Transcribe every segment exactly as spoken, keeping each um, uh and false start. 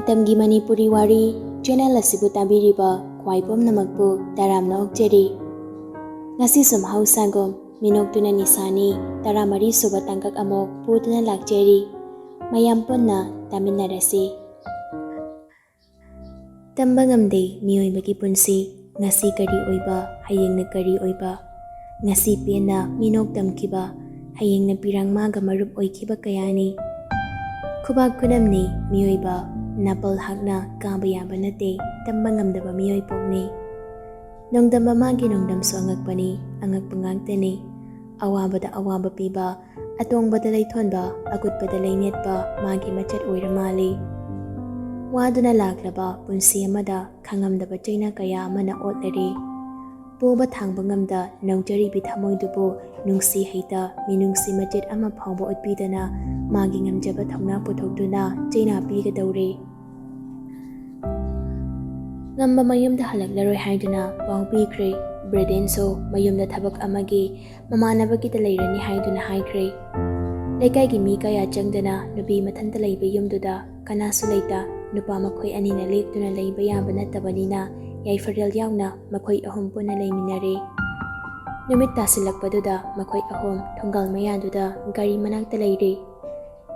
ꯃꯇꯝꯒꯤ ꯃꯅꯤꯄꯨꯔꯤ ꯋꯥꯔꯤ ꯆꯦꯅꯦꯜ ꯑꯁꯤꯕꯨ ꯇꯥꯕꯤꯔꯤꯕ ꯈ꯭ꯋꯥꯏ ꯄꯨꯝꯅꯃꯛꯄꯨ ꯇꯔꯥꯝꯅ ꯑꯣꯛꯆꯔꯤ꯫ ꯉꯁꯤꯁꯨ ꯃꯍꯧꯁꯥꯒꯨꯝ ꯃꯤꯅꯣꯛꯇꯨꯅ ꯅꯤꯁꯥꯅꯤ ꯇꯔꯥꯃꯔꯤ ꯁꯨꯕ ꯇꯥꯡꯀꯛ ꯑꯃꯨꯛ ꯄꯨꯗꯨꯅ ꯂꯥꯛꯆꯔꯤ꯫ ꯃꯌꯥꯝ ꯄꯨꯟꯅ ꯇꯥꯃꯤꯟꯅꯔꯁꯤ꯫ ꯇꯝꯕ ꯉꯝꯗꯦ ꯃꯤꯑꯣꯏꯕꯒꯤ ꯄꯨꯟꯁꯤ, ꯉꯁꯤ ꯀꯔꯤ ꯑꯣꯏꯕ, ꯍꯌꯦꯡꯅ ꯀꯔꯤ ꯑꯣꯏꯕ꯫ ꯉꯁꯤ ꯄꯦꯟꯅ ꯃꯤꯅꯣꯛ ꯇꯝꯈꯤꯕ, ꯍꯌꯦꯡꯅ ꯄꯤꯔꯥꯡꯃꯥꯒ ꯃꯔꯨꯞ ꯑꯣꯏꯈꯤꯕ ꯀꯌꯥꯅꯤ꯫ ꯈꯨꯕꯥꯛ ꯈꯨꯅꯝꯅꯤ ꯃꯤꯑꯣꯏꯕ, ꯅꯥꯄꯜ ꯍꯥꯛꯅ ꯀꯥꯕ ꯌꯥꯕ ꯅꯠꯇꯦ, ꯇꯝꯕ ꯉꯝꯗꯕ ꯃꯤꯑꯣꯏ ꯄꯣꯛꯅꯤ꯫ ꯅꯣꯡꯗꯝꯕ ꯃꯥꯒꯤ ꯅꯣꯡꯗꯝꯁꯨ ꯑꯉꯛꯄꯅꯤ, ꯑꯉꯛꯄ ꯉꯥꯛꯇꯅꯤ꯫ ꯑꯋꯥꯕꯗ ꯑꯋꯥꯕ ꯄꯤꯕ, ꯑꯇꯣꯡꯕꯗ ꯂꯩꯊꯣꯟꯕ, ꯑꯀꯨꯠꯄꯗ ꯂꯩꯅꯦꯠꯄ ꯃꯥꯒꯤ ꯃꯆꯠ ꯑꯣꯏꯔ ꯃꯥꯜꯂꯤ꯫ ꯋꯥꯗꯨꯅ ꯂꯥꯛꯂꯕ ꯄꯨꯟꯁꯤ ꯑꯃꯗ ꯈꯪꯉꯝꯗꯕ ꯆꯩꯅꯥ ꯀꯌꯥ ꯑꯃꯅ ꯑꯣꯠꯂꯔꯦ꯫ ꯄꯨꯕ ꯊꯥꯡꯕ ꯉꯝꯗ ꯅꯧꯖꯔꯤꯕꯤ ꯊꯃꯣꯏꯗꯨꯕꯨ ꯅꯨꯡꯁꯤ ꯍꯩꯇ ꯃꯤꯅꯨꯡꯁꯤ ꯃꯆꯦꯠ ꯑꯃ ꯐꯥꯎꯕ ꯎꯠꯄꯤꯗꯅ ꯃꯥꯒꯤ ꯉꯝꯖꯕ ꯊꯧꯅꯥ ꯄꯨꯊꯣꯛꯇꯨꯅ ꯆꯩꯅꯥ ꯄꯤꯒꯗꯧꯔꯦ꯫ ꯉꯝꯕ ꯃꯌꯨꯝꯗ ꯍꯜꯂꯛꯂꯔꯣꯏ ꯍꯥꯏꯗꯨꯅ ꯄꯥꯎ ꯄꯤꯈ꯭ꯔꯦ꯫ ꯕ꯭ꯔꯦꯗꯦꯟꯁꯨ ꯃꯌꯨꯝꯗ ꯊꯕꯛ ꯑꯃꯒꯤ ꯃꯃꯥꯟꯅꯕꯒꯤꯗ ꯂꯩꯔꯅꯤ ꯍꯥꯏꯗꯨꯅ ꯍꯥꯏꯈ꯭ꯔꯦ꯫ ꯂꯩꯀꯥꯏꯒꯤ ꯃꯤ ꯀꯌꯥ ꯆꯪꯗꯅ ꯅꯨꯄꯤ ꯃꯊꯟꯇ ꯂꯩꯕ ꯌꯨꯝꯗꯨꯗ ꯀꯅꯥꯁꯨ ꯂꯩꯇ꯫ ꯅꯨꯄꯥ ꯃꯈꯣꯏ ꯑꯅꯤꯅ ꯂꯦꯛꯇꯨꯅ ꯂꯩꯕ ꯌꯥꯕ ꯅꯠꯇꯕꯅꯤꯅ ꯌꯥꯏꯐꯔꯦꯜ ꯌꯥꯎꯅ ꯃꯈꯣꯏ ꯑꯍꯨꯝ ꯄꯨꯟꯅ ꯂꯩꯃꯤꯟꯅꯔꯦ꯫ ꯅꯨꯃꯤꯠ ꯇꯥꯁꯤꯜꯂꯛꯄꯗꯨꯗ ꯃꯈꯣꯏ ꯑꯍꯨꯝ ꯊꯣꯡꯒꯥꯜ ꯃꯌꯥꯗꯨꯗ ꯒꯥꯔꯤ ꯃꯅꯥꯛꯇ ꯂꯩꯔꯦ꯫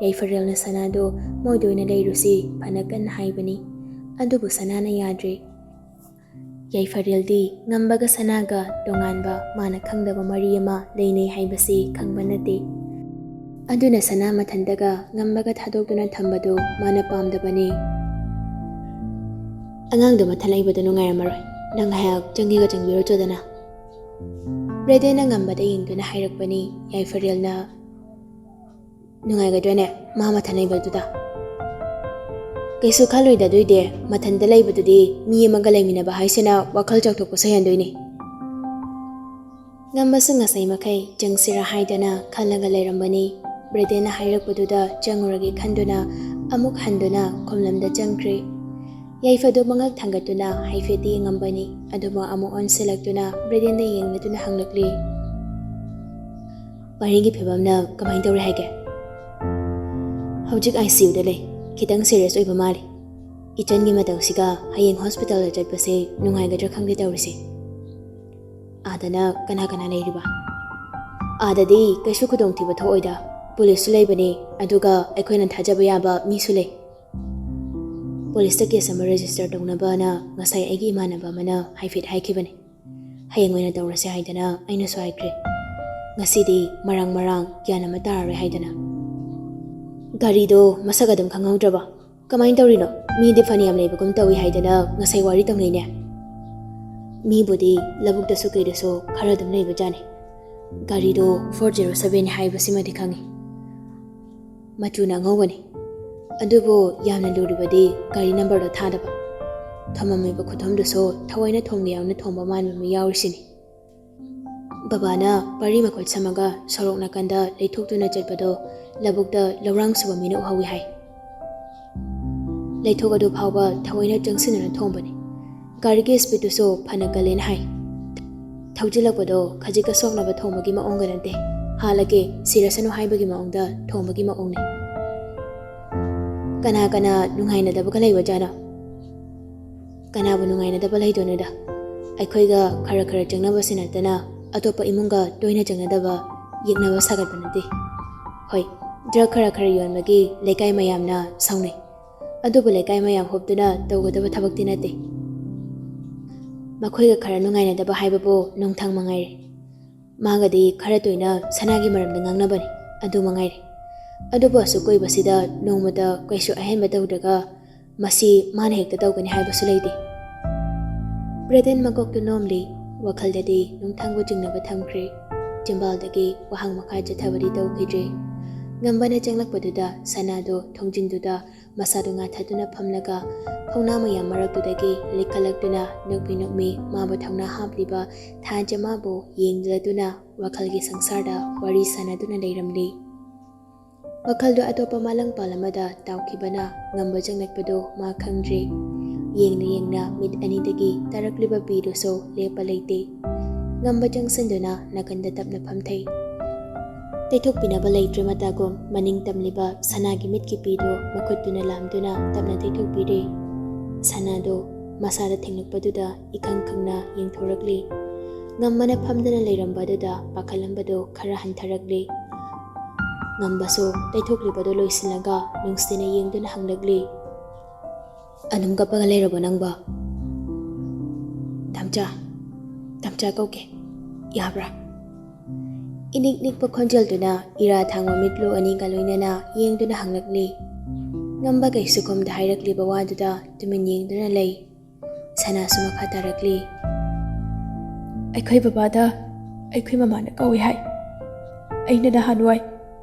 ꯌꯥꯏꯐꯔꯦꯜꯅ ꯁꯅꯥꯗꯨ ꯃꯣꯏꯗ ꯑꯣꯏꯅ ꯂꯩꯔꯨꯁꯤ ꯐꯅ ꯀꯟꯅ ꯍꯥꯏꯕꯅꯤ꯫ ꯑꯗꯨꯕꯨ ꯁꯅꯥꯅ ꯌꯥꯗ꯭ꯔꯦ꯫ ꯌꯥꯏꯐꯔꯦꯜꯗꯤ ꯉꯝꯕꯒ ꯁꯅꯥꯒ ꯇꯣꯉꯥꯟꯕ ꯃꯥꯅ ꯈꯪꯗꯕ ꯃꯔꯤ ꯑꯃ ꯂꯩꯅꯩ ꯍꯥꯏꯕꯁꯤ ꯈꯪꯕ ꯅꯠꯇꯦ꯫ ꯑꯗꯨꯅ ꯁꯅꯥ ꯃꯊꯟꯇꯒ ꯉꯝꯕꯒ ꯊꯥꯗꯣꯛꯇꯨꯅ ꯊꯝꯕꯗꯨ ꯃꯥꯅ ꯄꯥꯝꯗꯕꯅꯤ꯫ "ꯑꯉꯥꯡꯗꯣ ꯃꯊꯟ ꯂꯩꯕꯗꯣ ꯅꯨꯡꯉꯥꯏꯔꯝꯃꯔꯣꯏ꯫ ꯅꯪ ꯉꯥꯏꯍꯥꯛ ꯆꯪꯒꯦꯒ ꯆꯪꯕꯤꯔꯨꯆꯣꯗꯅ?" ꯕ꯭ꯔꯦꯗꯦꯟꯅ ꯉꯝꯕꯗ ꯌꯦꯡꯗꯨꯅ ꯍꯥꯏꯔꯛꯄꯅꯤ꯫ ꯌꯥꯏꯐꯔꯦꯜꯅ, "ꯅꯨꯡꯉꯥꯏꯒꯗ꯭ꯔꯅꯦ ꯃꯥ ꯃꯊꯟ ꯂꯩꯕꯗꯨꯗ?" "ꯀꯩꯁꯨ ꯈꯜꯂꯣꯏꯗ, ꯑꯗꯨꯏꯗꯤ ꯃꯊꯟꯇ ꯂꯩꯕꯗꯨꯗꯤ ꯃꯤ ꯑꯃꯒ ꯂꯩꯃꯤꯟꯅꯕ ꯍꯥꯏꯁꯤꯅ ꯋꯥꯈꯜ ꯆꯥꯎꯊꯣꯛꯄꯁꯨ ꯍꯦꯟꯗꯣꯏꯅꯤ꯫" ꯉꯝꯕꯁꯨ ꯉꯁꯥꯏ ꯃꯈꯩ ꯆꯪꯁꯤꯔꯥ ꯍꯥꯏꯗꯅ ꯈꯜꯂꯒ ꯂꯩꯔꯝꯕꯅꯤ꯫ ꯕ꯭ꯔꯦꯗꯦꯟꯅ ꯍꯥꯏꯔꯛꯄꯗꯨꯗ ꯆꯪꯉꯨꯔꯒꯦ ꯈꯟꯗꯨꯅ ꯑꯃꯨꯛ ꯍꯟꯗꯨꯅ ꯈꯣꯝꯂꯝꯗ ꯆꯪꯈ꯭ꯔꯦ꯫ ꯌꯥꯏꯐꯗꯨ ꯃꯉꯛ ꯊꯥꯡꯒꯠꯇꯨꯅ ꯍꯥꯏꯐꯦꯠꯇꯤ ꯌꯦꯡꯉꯝꯕꯅꯤ, ꯑꯗꯨꯕꯨ ꯑꯃꯨꯛ ꯑꯣꯟꯁꯤꯜꯂꯛꯇꯨꯅ ꯕ꯭ꯔꯦꯗꯦꯟꯗ ꯌꯦꯡꯂꯗꯨꯅ ꯍꯪꯂꯛꯂꯤ, "ꯄꯥꯔꯤꯒꯤ ꯐꯤꯕꯝꯅ ꯀꯃꯥꯏꯅ ꯇꯧꯔꯦ ꯍꯥꯏꯒꯦ?" "ꯍꯧꯖꯤꯛ ꯑꯥꯏ ꯁꯤ ꯌꯨꯗ ꯂꯩ꯫ ꯈꯤꯇꯪ ꯁꯤꯔꯤꯌꯁ ꯑꯣꯏꯕ ꯃꯥꯜꯂꯤ꯫" ꯏꯆꯟꯒꯤ ꯃꯇꯧꯁꯤꯒ ꯍꯌꯦꯡ ꯍꯣꯁꯄꯤꯇꯥꯜꯗ ꯆꯠꯄꯁꯦ ꯅꯨꯡꯉꯥꯏꯒꯗ꯭ꯔꯥ ꯈꯪꯗꯦ ꯇꯧꯔꯤꯁꯦ꯫ ꯑꯥꯗꯅ ꯀꯅꯥ ꯀꯅꯥ ꯂꯩꯔꯤꯕ? ꯑꯥꯗꯗꯤ ꯀꯩꯁꯨ ꯈꯨꯗꯣꯡꯊꯤꯕ ꯊꯣꯛꯑꯣꯏꯗ꯫ ꯄꯨꯂꯤꯁꯁꯨ ꯂꯩꯕꯅꯦ, ꯑꯗꯨꯒ ꯑꯩꯈꯣꯏꯅ ꯊꯥꯖꯕ ꯌꯥꯕ ꯃꯤꯁꯨ ꯂꯩ꯫ ꯄꯨꯂꯤꯁꯇ ꯀꯦꯁ ꯑꯃ ꯔꯦꯖꯤꯁꯇꯔ ꯇꯧꯅꯕꯅ ꯉꯁꯥꯏ ꯑꯩꯒꯤ ꯏꯃꯥꯟꯅꯕ ꯑꯃꯅ ꯍꯥꯏꯐꯦꯠ ꯍꯥꯏꯈꯤꯕꯅꯦ꯫ ꯍꯌꯦꯡ ꯑꯣꯏꯅ ꯇꯧꯔꯁꯦ ꯍꯥꯏꯗꯅ ꯑꯩꯅꯁꯨ ꯍꯥꯏꯈ꯭ꯔꯦ꯫ ꯉꯁꯤꯗꯤ ꯃꯔꯥꯡ ꯃꯔꯥꯡ ꯒ꯭ꯌꯥꯟ ꯑꯃ ꯇꯥꯔꯔꯣꯏ ꯍꯥꯏꯗꯅ꯫ ꯒꯥꯔꯤꯗꯣ ꯃꯁꯛ ꯑꯗꯨꯝ ꯈꯪꯍꯧꯗ꯭ꯔꯕ? ꯀꯃꯥꯏꯅ ꯇꯧꯔꯤꯅꯣ? ꯃꯤꯗꯤ ꯐꯅꯌꯥꯝ ꯂꯩꯕꯒꯨꯝ ꯇꯧꯏ ꯍꯥꯏꯗꯅ ꯉꯁꯥꯏ ꯋꯥꯔꯤ ꯇꯧꯅꯩꯅꯦ꯫ ꯃꯤꯕꯨꯗꯤ ꯂꯧꯕꯨꯛꯇꯁꯨ ꯀꯩꯗꯁꯨ ꯈꯔ ꯑꯗꯨꯝ ꯂꯩꯕꯖꯥꯠꯅꯤ꯫ ꯒꯥꯔꯤꯗꯣ ꯐꯣꯔ ꯖꯦꯔꯣ ꯁꯕꯦꯟꯅꯤ ꯍꯥꯏꯕꯁꯤꯃꯗꯤ ꯈꯪꯉꯤ꯫ ꯃꯆꯨꯅ ꯑꯉꯧꯕꯅꯤ꯫ ꯑꯗꯨꯕꯨ ꯌꯥꯝꯅ ꯂꯨꯔꯤꯕꯗꯤ ꯒꯥꯔꯤ ꯅꯝꯕꯔꯗꯣ ꯊꯥꯗꯕ꯫ ꯊꯝꯃꯝꯃꯤꯕ ꯈꯨꯊꯝꯗꯨꯁꯨ ꯊꯑꯣꯏꯅ ꯊꯣꯝꯒꯦ ꯌꯥꯎꯅ ꯊꯣꯝꯕ ꯃꯥꯟꯕ ꯑꯃ ꯌꯥꯎꯔꯤꯁꯤꯅꯤ꯫ ꯕꯕꯥꯅ ꯄꯔꯤ ꯃꯈꯨꯠ ꯁꯝꯃꯒ ꯁꯣꯔꯣꯛ ꯅꯥꯀꯟꯗ ꯂꯩꯊꯣꯛꯇꯨꯅ ꯆꯠꯄꯗꯣ ꯂꯧꯕꯨꯛꯇ ꯂꯧꯔꯥꯡ ꯁꯨꯕ ꯃꯤꯅ ꯎꯍꯧꯏ ꯍꯥꯏ꯫ ꯂꯩꯊꯣꯛ ꯑꯗꯨ ꯐꯥꯎꯕ ꯊꯑꯣꯏꯅ ꯆꯪꯁꯤꯟꯗꯨꯅ ꯊꯣꯡꯕꯅꯤ꯫ ꯒꯥꯔꯤꯒꯤ ꯁ꯭ꯄꯤꯗꯇꯨꯁꯨ ꯐꯅ ꯀꯜꯂꯦꯅ ꯍꯥꯏ꯫ ꯊꯧꯖꯤꯜꯂꯛꯄꯗꯣ ꯈꯖꯤꯛꯀ ꯁꯣꯛꯅꯕ ꯊꯣꯡꯕꯒꯤ ꯃꯑꯣꯡꯒ ꯅꯠꯇꯦ, ꯍꯥꯠꯂꯒꯦ, ꯁꯤꯔꯁꯅꯨ ꯍꯥꯏꯕꯒꯤ ꯃꯑꯣꯡꯗ ꯊꯣꯡꯕꯒꯤ ꯃꯑꯣꯡꯅꯤ꯫ ꯀꯅꯥ ꯀꯅꯥ ꯅꯨꯡꯉꯥꯏꯅꯗꯕꯒ ꯂꯩꯕꯖꯥꯠꯅꯣ? ꯀꯅꯥꯕꯨ ꯅꯨꯡꯉꯥꯏꯅꯗꯕ ꯂꯩꯗꯣꯏꯅꯣꯗ? ꯑꯩꯈꯣꯏꯒ ꯈꯔ ꯈꯔ ꯆꯪꯅꯕꯁꯤ ꯅꯠꯇꯅ ꯑꯇꯣꯞꯄ ꯏꯃꯨꯡꯒ ꯇꯣꯏꯅ ꯆꯪꯅꯗꯕ, ꯌꯦꯛꯅꯕ ꯁꯥꯒꯠꯄ ꯅꯠꯇꯦ꯫ ꯍꯣꯏ, ꯗ꯭ꯔꯒ ꯈꯔ ꯈꯔ ꯌꯣꯟꯕꯒꯤ ꯂꯩꯀꯥꯏ ꯃꯌꯥꯝꯅ ꯁꯥꯎꯅꯩ, ꯑꯗꯨꯕꯨ ꯂꯩꯀꯥꯏ ꯃꯌꯥꯝ ꯍꯨꯞꯇꯨꯅ ꯇꯧꯒꯗꯕ ꯊꯕꯛꯇꯤ ꯅꯠꯇꯦ꯫ ꯃꯈꯣꯏꯒ ꯈꯔ ꯅꯨꯡꯉꯥꯏꯅꯗꯕ ꯍꯥꯏꯕꯕꯨ ꯅꯣꯡꯊꯥꯡ ꯃꯉꯥꯏꯔꯦ꯫ ꯃꯥꯒꯗꯤ ꯈꯔ ꯇꯣꯏꯅ ꯁꯅꯥꯒꯤ ꯃꯔꯝꯗ ꯉꯥꯡꯅꯕꯅꯤ, ꯑꯗꯨ ꯃꯉꯥꯏꯔꯦ꯫ ꯑꯗꯨꯕꯨ ꯑꯁꯨꯛ ꯀꯨꯏꯕꯁꯤꯗ ꯅꯣꯡꯃꯇ ꯀꯩꯁꯨ ꯑꯍꯦꯟꯕ ꯇꯧꯗ꯭ꯔꯒ ꯃꯁꯤ ꯃꯥꯅ ꯍꯦꯛꯇ ꯇꯧꯒꯅꯤ ꯍꯥꯏꯕꯁꯨ ꯂꯩꯇꯦ꯫ ꯕ꯭ꯔꯦꯗꯦꯟ ꯃꯀꯣꯛꯇꯨ ꯅꯣꯝꯂꯤ, ꯋꯥꯈꯜꯗꯗꯤ ꯅꯨꯡꯊꯪꯕꯨ ꯆꯤꯡꯅꯕ ꯊꯝꯈ꯭ꯔꯦ꯫ ꯆꯤꯝꯕꯥꯜꯗꯒꯤ ꯋꯥꯍꯪ ꯃꯈꯥ ꯆꯠꯊꯕꯗꯤ ꯇꯧꯈꯤꯗ꯭ꯔꯦ꯫ ꯉꯝꯕꯅ ꯆꯪꯂꯛꯄꯗꯨꯗ ꯁꯅꯥꯗꯨ ꯊꯣꯡꯖꯤꯟꯗꯨꯗ ꯃꯁꯥꯗꯨ ꯉꯥꯊꯗꯨꯅ ꯐꯝꯂꯒ ꯊꯣꯡꯅꯥ ꯃꯌꯥꯝ ꯃꯔꯛꯇꯨꯗꯒꯤ ꯂꯤꯈꯠꯂꯛꯇꯨꯅ ꯅꯣꯛꯃꯤ ꯅꯣꯛꯃꯤ ꯃꯥꯕꯨ ꯊꯧꯅꯥ ꯍꯥꯞꯂꯤꯕ ꯊꯥꯖ ꯃꯥꯕꯨ ꯌꯦꯡꯂꯗꯨꯅ ꯋꯥꯈꯜꯒꯤ ꯁꯪꯁꯥꯔꯗ ꯋꯥꯔꯤ ꯁꯥꯟꯅꯗꯨꯅ ꯂꯩꯔꯝꯂꯤ꯫ ꯋꯥꯈꯜꯗꯨ ꯑꯇꯣꯞꯄ ꯃꯥꯂꯪꯄꯥꯜ ꯑꯃꯗ ꯇꯥꯎꯈꯤꯕꯅ ꯉꯝꯕ ꯆꯪꯂꯛꯄꯗꯨ ꯃꯥ ꯈꯪꯗ꯭ꯔꯤ꯫ ꯌꯦꯡꯅ ꯌꯦꯡꯅ ꯃꯤꯠ ꯑꯅꯤꯗꯒꯤ ꯇꯥꯔꯛꯂꯤꯕ ꯄꯤꯗꯨꯁꯨ ꯂꯦꯞꯄ ꯂꯩꯇꯦ꯫ ꯉꯝꯕ ꯆꯪꯁꯤꯟꯗꯨꯅ ꯅꯥꯀꯟꯗ ꯇꯞꯅ ꯐꯝꯊꯩ꯫ ꯇꯩꯊꯣꯛꯄꯤꯅꯕ ꯂꯩꯇ꯭ꯔꯦ ꯃꯇꯥꯒꯨꯝ ꯃꯅꯤꯡ ꯇꯝꯂꯤꯕ ꯁꯅꯥꯒꯤ ꯃꯤꯠꯀꯤ ꯄꯤꯗꯨ ꯃꯈꯨꯠꯇꯨꯅ ꯂꯥꯝꯗꯨꯅ ꯇꯞꯅ ꯇꯩꯊꯣꯛꯄꯤꯔꯦ꯫ ꯁꯅꯥꯗꯣ ꯃꯁꯥꯗ ꯊꯦꯡꯂꯛꯄꯗꯨꯗ ꯏꯈꯪ ꯈꯪꯅ ꯌꯦꯡꯊꯣꯔꯛꯂꯤ꯫ ꯉꯝꯕꯅ ꯐꯝꯗꯅ ꯂꯩꯔꯝꯕꯗꯨꯗ ꯄꯥꯈꯠꯂꯝꯕꯗꯣ ꯈꯔ ꯍꯟꯊꯔꯛꯂꯤ꯫ ꯉꯝꯕꯁꯨ ꯇꯩꯊꯣꯛꯂꯤꯕꯗꯣ ꯂꯣꯏꯁꯤꯜꯂꯒ ꯅꯨꯡꯁꯤꯅ ꯌꯦꯡꯗꯨꯅ ꯍꯪꯂꯛꯂꯤ, "ꯑꯗꯨꯝ ꯀꯞꯄꯒ ꯂꯩꯔꯕꯣ ꯅꯪꯕꯣ?" "ꯇꯝꯆꯥ, ꯇꯝꯆꯥ ꯀꯧꯒꯦ, ꯌꯥꯕ꯭ꯔꯥ?" ꯏꯅꯤꯛ ꯅꯤꯛꯄ ꯈꯣꯟꯖꯦꯜꯗꯨꯅ ꯏꯔꯥ ꯊꯥꯡꯕ ꯃꯤꯠꯂꯨ ꯑꯅꯤꯒ ꯂꯣꯏꯅꯅ ꯌꯦꯡꯗꯨꯅ ꯍꯪꯂꯛꯂꯤ꯫ ꯉꯝꯕ ꯀꯩꯁꯨ ꯈꯨꯝꯗ ꯍꯥꯏꯔꯛꯂꯤꯕ ꯋꯥꯗꯨꯗ ꯇꯨꯃꯤꯟ ꯌꯦꯡꯗꯨꯅ ꯂꯩ꯫ ꯁꯅꯥꯁꯨ ꯃꯈꯥ ꯇꯥꯔꯛꯂꯤ, "ꯑꯩꯈꯣꯏ ꯕꯕꯥꯗ ꯑꯩꯈꯣꯏ ꯃꯃꯥꯅ ꯀꯧꯏ ꯍꯥꯏ꯫ ꯑꯩꯅ ꯅꯍꯥꯟꯋꯥꯏ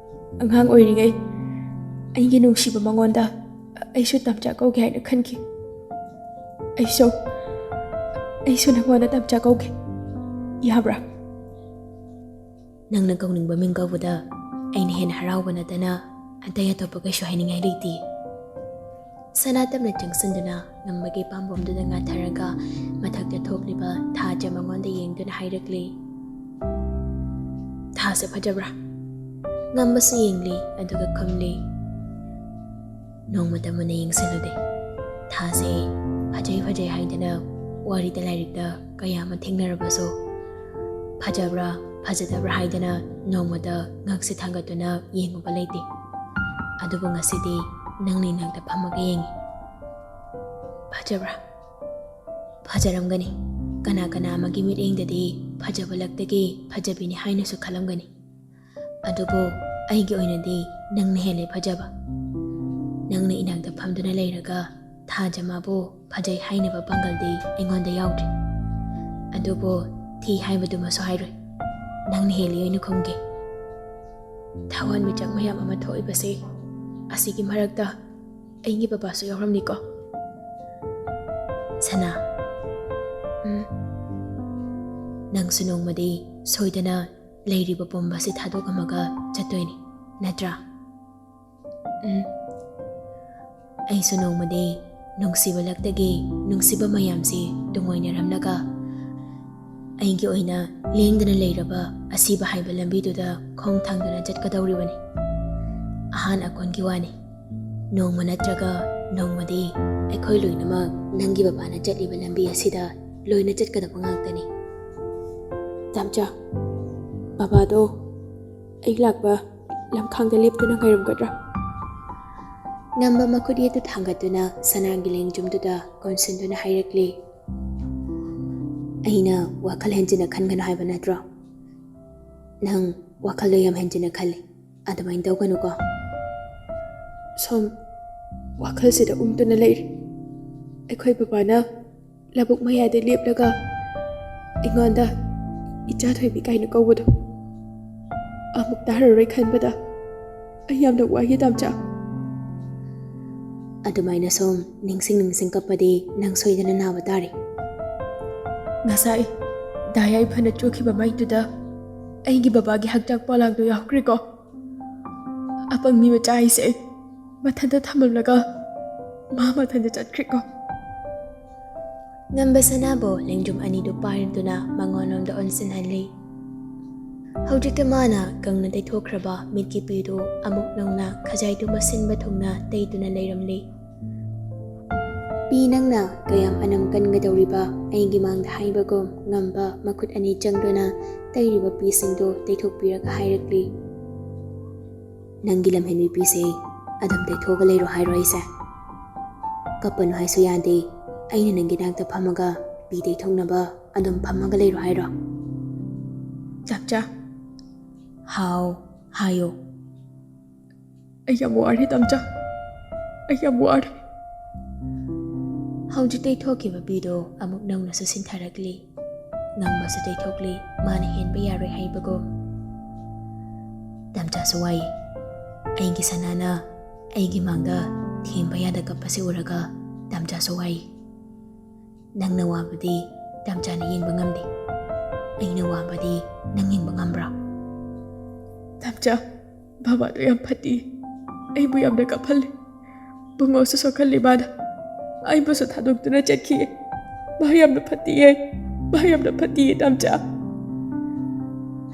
ꯑꯉꯥꯡ ꯑꯣꯏꯔꯤꯉꯩ ꯑꯩꯒꯤ ꯅꯨꯡꯁꯤꯕ ꯃꯉꯣꯟꯗ ꯑꯩꯁꯨ ꯇꯝꯆꯥ ꯀꯧꯒꯦ ꯍꯥꯏꯅ ꯈꯟꯈꯤ꯫ ꯑꯩꯁꯨ, ꯑꯩꯁꯨ ꯅꯉꯣꯟꯗ ꯇꯝꯆꯥ ꯀꯧꯒꯦ꯫ ꯌꯥꯕ꯭ꯔꯥ?" "ꯅꯪꯅ ꯀꯧꯅꯤꯡꯕ ꯃꯤꯡ ꯀꯧꯕꯗ ꯑꯩꯅ ꯍꯦꯟꯅ ꯍꯔꯥꯎꯕ ꯅꯠꯇꯅ ꯑꯇꯩ ꯑꯇꯣꯞꯄ ꯀꯩꯁꯨ ꯍꯥꯏꯅꯤꯡꯉꯥꯏ ꯂꯩꯇꯦ꯫" ꯁꯅꯥ ꯇꯞꯅ ꯆꯪꯁꯤꯟꯗꯨꯅ ꯉꯝꯕꯒꯤ ꯄꯥꯝꯕꯣꯝꯗꯨꯗ ꯉꯥꯊꯔꯒ ꯃꯊꯛꯇ ꯊꯣꯛꯂꯤꯕ ꯊꯥꯁꯦ ꯃꯉꯣꯟꯗ ꯌꯦꯡꯗꯨꯅ ꯍꯥꯏꯔꯛꯂꯤ, "ꯊꯥꯁꯦ ꯐꯖꯕ꯭ꯔꯥ?" ꯉꯝꯕꯁꯨ ꯌꯦꯡꯂꯤ, ꯑꯗꯨꯒ ꯈꯨꯝꯂꯤ, "ꯅꯣꯡꯃꯇ ꯃꯨꯟꯅ ꯌꯦꯡꯁꯤꯜꯂꯨꯗꯦ꯫ ꯊꯥꯁꯦ ꯐꯖꯩ ꯐꯖꯩ ꯍꯥꯏꯗꯅ ꯋꯥꯔꯤꯗ ꯂꯥꯏꯔꯤꯛꯇ ꯀꯌꯥ ꯑꯃ ꯊꯦꯡꯅꯔꯕꯁꯨ, ꯐꯖꯕ꯭ꯔꯥ ꯐꯖꯗꯕ꯭ꯔꯥ ꯍꯥꯏꯗꯅ ꯅꯣꯡꯃꯇ ꯉꯛꯁꯦ ꯊꯥꯡꯒꯠꯇꯨꯅ ꯌꯦꯡꯉꯨꯕ ꯂꯩꯇꯦ꯫ ꯑꯗꯨꯕꯨ ꯉꯁꯤꯗꯤ ꯅꯪꯅ ꯏꯅꯥꯛꯇ ꯐꯝꯃꯒ ꯌꯦꯡꯉꯤ꯫ ꯐꯖꯕ꯭ꯔꯥ? ꯐꯖꯔꯝꯒꯅꯤ꯫ ꯀꯅꯥ ꯀꯅꯥ ꯑꯃꯒꯤ ꯃꯤꯠꯌꯦꯡꯗꯗꯤ ꯐꯖꯕ ꯂꯛꯇꯒꯤ ꯐꯖꯕꯤꯅꯤ ꯍꯥꯏꯅꯁꯨ ꯈꯜꯂꯝꯒꯅꯤ꯫ ꯑꯗꯨꯕꯨ ꯑꯩꯒꯤ ꯑꯣꯏꯅꯗꯤ ꯅꯪꯅ ꯍꯦꯜꯂꯦ ꯐꯖꯕ꯫ ꯅꯪꯅ ꯏꯅꯥꯛꯇ ꯐꯝꯗꯨꯅ ꯂꯩꯔꯒ ꯊꯥꯖꯃꯥꯕꯨ ꯐꯖꯩ ꯍꯥꯏꯅꯕ ꯄꯥꯡꯒꯜꯗꯤ ꯑꯩꯉꯣꯟꯗ ꯌꯥꯎꯗ꯭ꯔꯤ꯫ ꯑꯗꯨꯕꯨ ꯊꯤ ꯍꯥꯏꯕꯗꯨꯃꯁꯨ ꯍꯥꯏꯔꯣꯏ꯫ ꯅꯪꯅ ꯍꯦꯜꯂꯤ ꯑꯣꯏꯅ ꯈꯨꯝꯒꯦ꯫ ꯊꯋꯥꯟꯃꯤꯆꯥꯛ ꯃꯌꯥꯝ ꯑꯃ ꯊꯣꯛꯏꯕꯁꯦ, ꯑꯁꯤꯒꯤ ꯃꯔꯛꯇ ꯑꯩꯒꯤ ꯕꯕꯥꯁꯨ ꯌꯥꯎꯔꯝꯅꯤꯀꯣ?" ꯁꯅꯥ, "ꯎꯝ, ꯅꯪꯁꯨ ꯅꯣꯡꯃꯗꯤ ꯁꯣꯏꯗꯅ ꯂꯩꯔꯤꯕ ꯄꯨꯝꯕꯁꯤ ꯊꯥꯗꯣꯛꯂꯝꯃꯒ ꯆꯠꯇꯣꯏꯅꯤ, ꯅꯠꯇ꯭ꯔꯥ?" "ꯎꯝ, ꯑꯩꯁꯨ ꯅꯣꯡꯃꯗꯤ ꯅꯨꯡꯁꯤꯕ ꯂꯛꯇꯒꯤ ꯅꯨꯡꯁꯤꯕ ꯃꯌꯥꯝꯁꯤ ꯇꯨꯡꯑꯣꯏꯅꯔꯝꯂꯒ ꯑꯩꯒꯤ ꯑꯣꯏꯅ ꯂꯦꯡꯗꯅ ꯂꯩꯔꯕ ꯑꯁꯤꯕ ꯍꯥꯏꯕ ꯂꯝꯕꯤꯗꯨꯗ ꯈꯣꯡ ꯊꯥꯡꯗꯨꯅ ꯆꯠꯀꯗꯧꯔꯤꯕꯅꯤ꯫ ꯑꯍꯥꯟ ꯑꯀꯣꯟꯒꯤ ꯋꯥꯅꯤ꯫ ꯅꯣꯡꯃ ꯅꯠꯇ꯭ꯔꯒ ꯅꯣꯡꯃꯗꯤ ꯑꯩꯈꯣꯏ ꯂꯣꯏꯅꯃꯛ ꯅꯪꯒꯤ ꯕꯕꯥꯅ ꯆꯠꯂꯤꯕ ꯂꯝꯕꯤ ꯑꯁꯤꯗ ꯂꯣꯏꯅ ꯆꯠꯀꯗꯕ ꯉꯥꯛꯇꯅꯤ꯫ ꯇꯥꯝꯆꯥ, ꯕꯕꯥꯗꯣ ꯑꯩ ꯂꯥꯛꯄ ꯂꯝꯈꯥꯡꯗ ꯂꯦꯞꯇꯨꯅ ꯉꯥꯏꯔꯝꯒꯗ꯭ꯔꯥ? ꯉꯝꯕ ꯃꯈꯨꯠ ꯌꯦꯠꯇꯨ ꯊꯥꯡꯒꯠꯇꯨꯅ ꯁꯅꯥꯒꯤ ꯂꯦꯡꯖꯨꯝꯗꯨꯗ ꯀꯣꯟꯁꯤꯟꯗꯨꯅ ꯍꯥꯏꯔꯛꯂꯤ, "ꯑꯩꯅ ꯋꯥꯈꯜ ꯍꯦꯟꯖꯤꯟꯅ ꯈꯟꯒꯅꯨ ꯍꯥꯏꯕ ꯅꯠꯇ꯭ꯔꯣ? ꯅꯪ ꯋꯥꯈꯜꯗꯣ ꯌꯥꯝ ꯍꯦꯟꯖꯤꯟꯅ ꯈꯜꯂꯤ꯫ ꯑꯗꯨꯃꯥꯏꯅ ꯇꯧꯒꯅꯨꯀꯣ꯫ ꯁꯣꯝ, ꯋꯥꯈꯜꯁꯤꯗ ꯎꯝꯗꯨꯅ ꯂꯩꯔꯦ꯫ ꯑꯩꯈꯣꯏ ꯕꯕꯥꯅ ꯂꯧꯕꯨꯛ ꯃꯌꯥꯏꯗ ꯂꯦꯞꯂꯒ ꯑꯩꯉꯣꯟꯗ ꯏꯆꯥ ꯊꯣꯏꯕꯤ ꯀꯥꯏꯅ ꯀꯧꯕꯗꯣ ꯑꯃꯨꯛ ꯇꯥꯔꯔꯣꯏ ꯈꯟꯕꯗ ꯑꯩ ꯌꯥꯝꯅ ꯋꯥꯏꯌꯦ, ꯇꯥꯝꯆꯥ"꯫ ꯑꯗꯨꯃꯥꯏꯅ ꯁꯨꯝ ꯅꯤꯡꯁꯤꯡ ꯅꯤꯡꯁꯤꯡ ꯀꯞꯄꯗꯤ ꯅꯪ ꯁꯣꯏꯗꯅ ꯅꯥꯕ ꯇꯥꯔꯦ꯫ ꯉꯁꯥꯏ ꯗꯥ ꯌꯥꯏꯐꯅ ꯆꯣꯛꯈꯤꯕ ꯃꯩꯗꯨꯗ ꯑꯩꯒꯤ ꯕꯕꯥꯒꯤ ꯍꯛꯆꯥꯡ ꯄꯣꯂꯥꯡꯗꯣ ꯌꯥꯎꯈ꯭ꯔꯦꯀꯣ꯫ ꯑꯄꯪꯕꯤ ꯃꯆꯥ ꯍꯥꯏꯁꯦ ꯃꯊꯟꯇ ꯊꯝꯂꯝꯂꯒ ꯃꯥ ꯃꯊꯟꯇ ꯆꯠꯈ꯭ꯔꯦꯀꯣ꯫ ꯉꯝꯕ ꯁꯅꯥꯕꯨ ꯂꯦꯡꯖꯨꯝ ꯑꯅꯤꯗꯨ ꯄꯥꯏꯔꯗꯨꯅ ꯃꯉꯣꯟꯂꯣꯝꯗ ꯑꯣꯟꯁꯤꯟꯍꯜꯂꯤ꯫ ꯍꯧꯖꯤꯛꯇ ꯃꯥꯅ ꯀꯪꯅ ꯇꯩꯊꯣꯛꯈ꯭ꯔꯕ ꯃꯤꯠꯀꯤ ꯄꯤꯗꯨ ꯑꯃꯨꯛ ꯅꯧꯅ ꯈꯖꯥꯏꯗꯨ ꯃꯁꯤꯟꯕ ꯊꯨꯡꯅ ꯇꯩꯗꯨꯅ ꯂꯩꯔꯝꯂꯤ꯫ "ꯄꯤ, ꯅꯪꯅ ꯀꯌꯥꯝ ꯑꯅꯝ ꯀꯟꯒꯗꯧꯔꯤꯕ?" ꯑꯩꯒꯤ ꯃꯥꯡꯗ ꯍꯥꯏꯕꯒꯨꯝ ꯉꯝꯕ ꯃꯈꯨꯠ ꯑꯅꯤ ꯆꯪꯗꯨꯅ ꯇꯩꯔꯤꯕ ꯄꯤꯁꯤꯡꯗꯨ ꯇꯩꯊꯣꯛꯄꯤꯔꯒ ꯍꯥꯏꯔꯛꯂꯤ, "ꯅꯪꯒꯤ ꯂꯝꯍꯦꯟꯕꯤ ꯄꯤꯁꯦ ꯑꯗꯨꯝ ꯇꯩꯊꯣꯛꯑꯒ ꯂꯩꯔꯣ ꯍꯥꯏꯔꯣ ꯑꯩꯁꯦ?" "ꯀꯞꯄꯅꯨ ꯍꯥꯏꯁꯨ ꯌꯥꯗꯦ꯫ ꯑꯩꯅ ꯅꯪꯒꯤ ꯅꯥꯛꯇ ꯐꯝꯃꯒ ꯄꯤ ꯇꯩꯊꯣꯛꯅꯕ ꯑꯗꯨꯝ ꯐꯝꯃꯒ ꯂꯩꯔꯣ ꯍꯥꯏꯔꯣ?" "ꯇꯥꯝꯆꯥ"꯫ "ꯍꯥꯎ, ꯍꯥꯏꯌꯣ"꯫ "ꯑꯩ ꯌꯥꯝ ꯋꯥꯔꯦ, ꯇꯥꯝꯆꯥ꯫ ꯑꯩ ꯌꯥꯝ ꯋꯥꯔꯦ"꯫ ꯍꯧꯖꯤꯛ ꯇꯩꯊꯣꯛꯈꯤꯕ ꯄꯤꯗꯣ ꯑꯃꯨꯛ ꯅꯧꯅꯁꯨ ꯁꯤꯟꯊꯔꯛꯂꯤ꯫ ꯉꯝꯕꯁꯨ ꯇꯩꯊꯣꯛꯂꯤ, ꯃꯥꯅ ꯍꯦꯟꯕ ꯌꯥꯔꯣꯏ ꯍꯥꯏꯕꯒꯨꯝ꯫ ꯇꯥꯝꯆꯥꯁꯨ ꯋꯥꯏ꯫ ꯑꯩꯒꯤ ꯁꯅꯥꯅ ꯑꯩꯒꯤ ꯃꯥꯡꯗ ꯊꯦꯝꯕ ꯌꯥꯗ ꯀꯞꯄꯁꯤ ꯎꯔꯒ ꯇꯥꯝꯆꯥꯁꯨ ꯋꯥꯏ꯫ ꯅꯪꯅ ꯋꯥꯕꯗꯤ ꯇꯥꯝꯆꯥꯅ ꯌꯦꯡꯕ ꯉꯝꯗꯦ꯫ ꯑꯩꯅ ꯋꯥꯕꯗꯤ ꯅꯪ ꯌꯦꯡꯕ ꯉꯝꯕ꯭ꯔꯥ? ꯇꯥꯝꯆꯥ, ꯕꯕꯥꯗꯣ ꯌꯥꯝ ꯐꯠꯇꯦ꯫ ꯑꯩꯕꯨ ꯌꯥꯝꯅ ꯀꯞꯍꯜꯂꯤ꯫ ꯕꯨꯡꯉꯣꯁꯨ ꯁꯣꯛꯍꯜꯂꯤ ꯃꯥꯅ꯫ ꯑꯩꯕꯨꯁꯨ ꯊꯥꯗꯣꯛꯇꯨꯅ ꯆꯠꯈꯤꯌꯦ꯫ ꯃꯥ ꯌꯥꯝꯅ ꯐꯠꯇꯤꯌꯦ꯫ ꯃꯥ ꯌꯥꯝꯅ ꯐꯠꯇꯤꯌꯦ, ꯇꯥꯝꯆꯥ꯫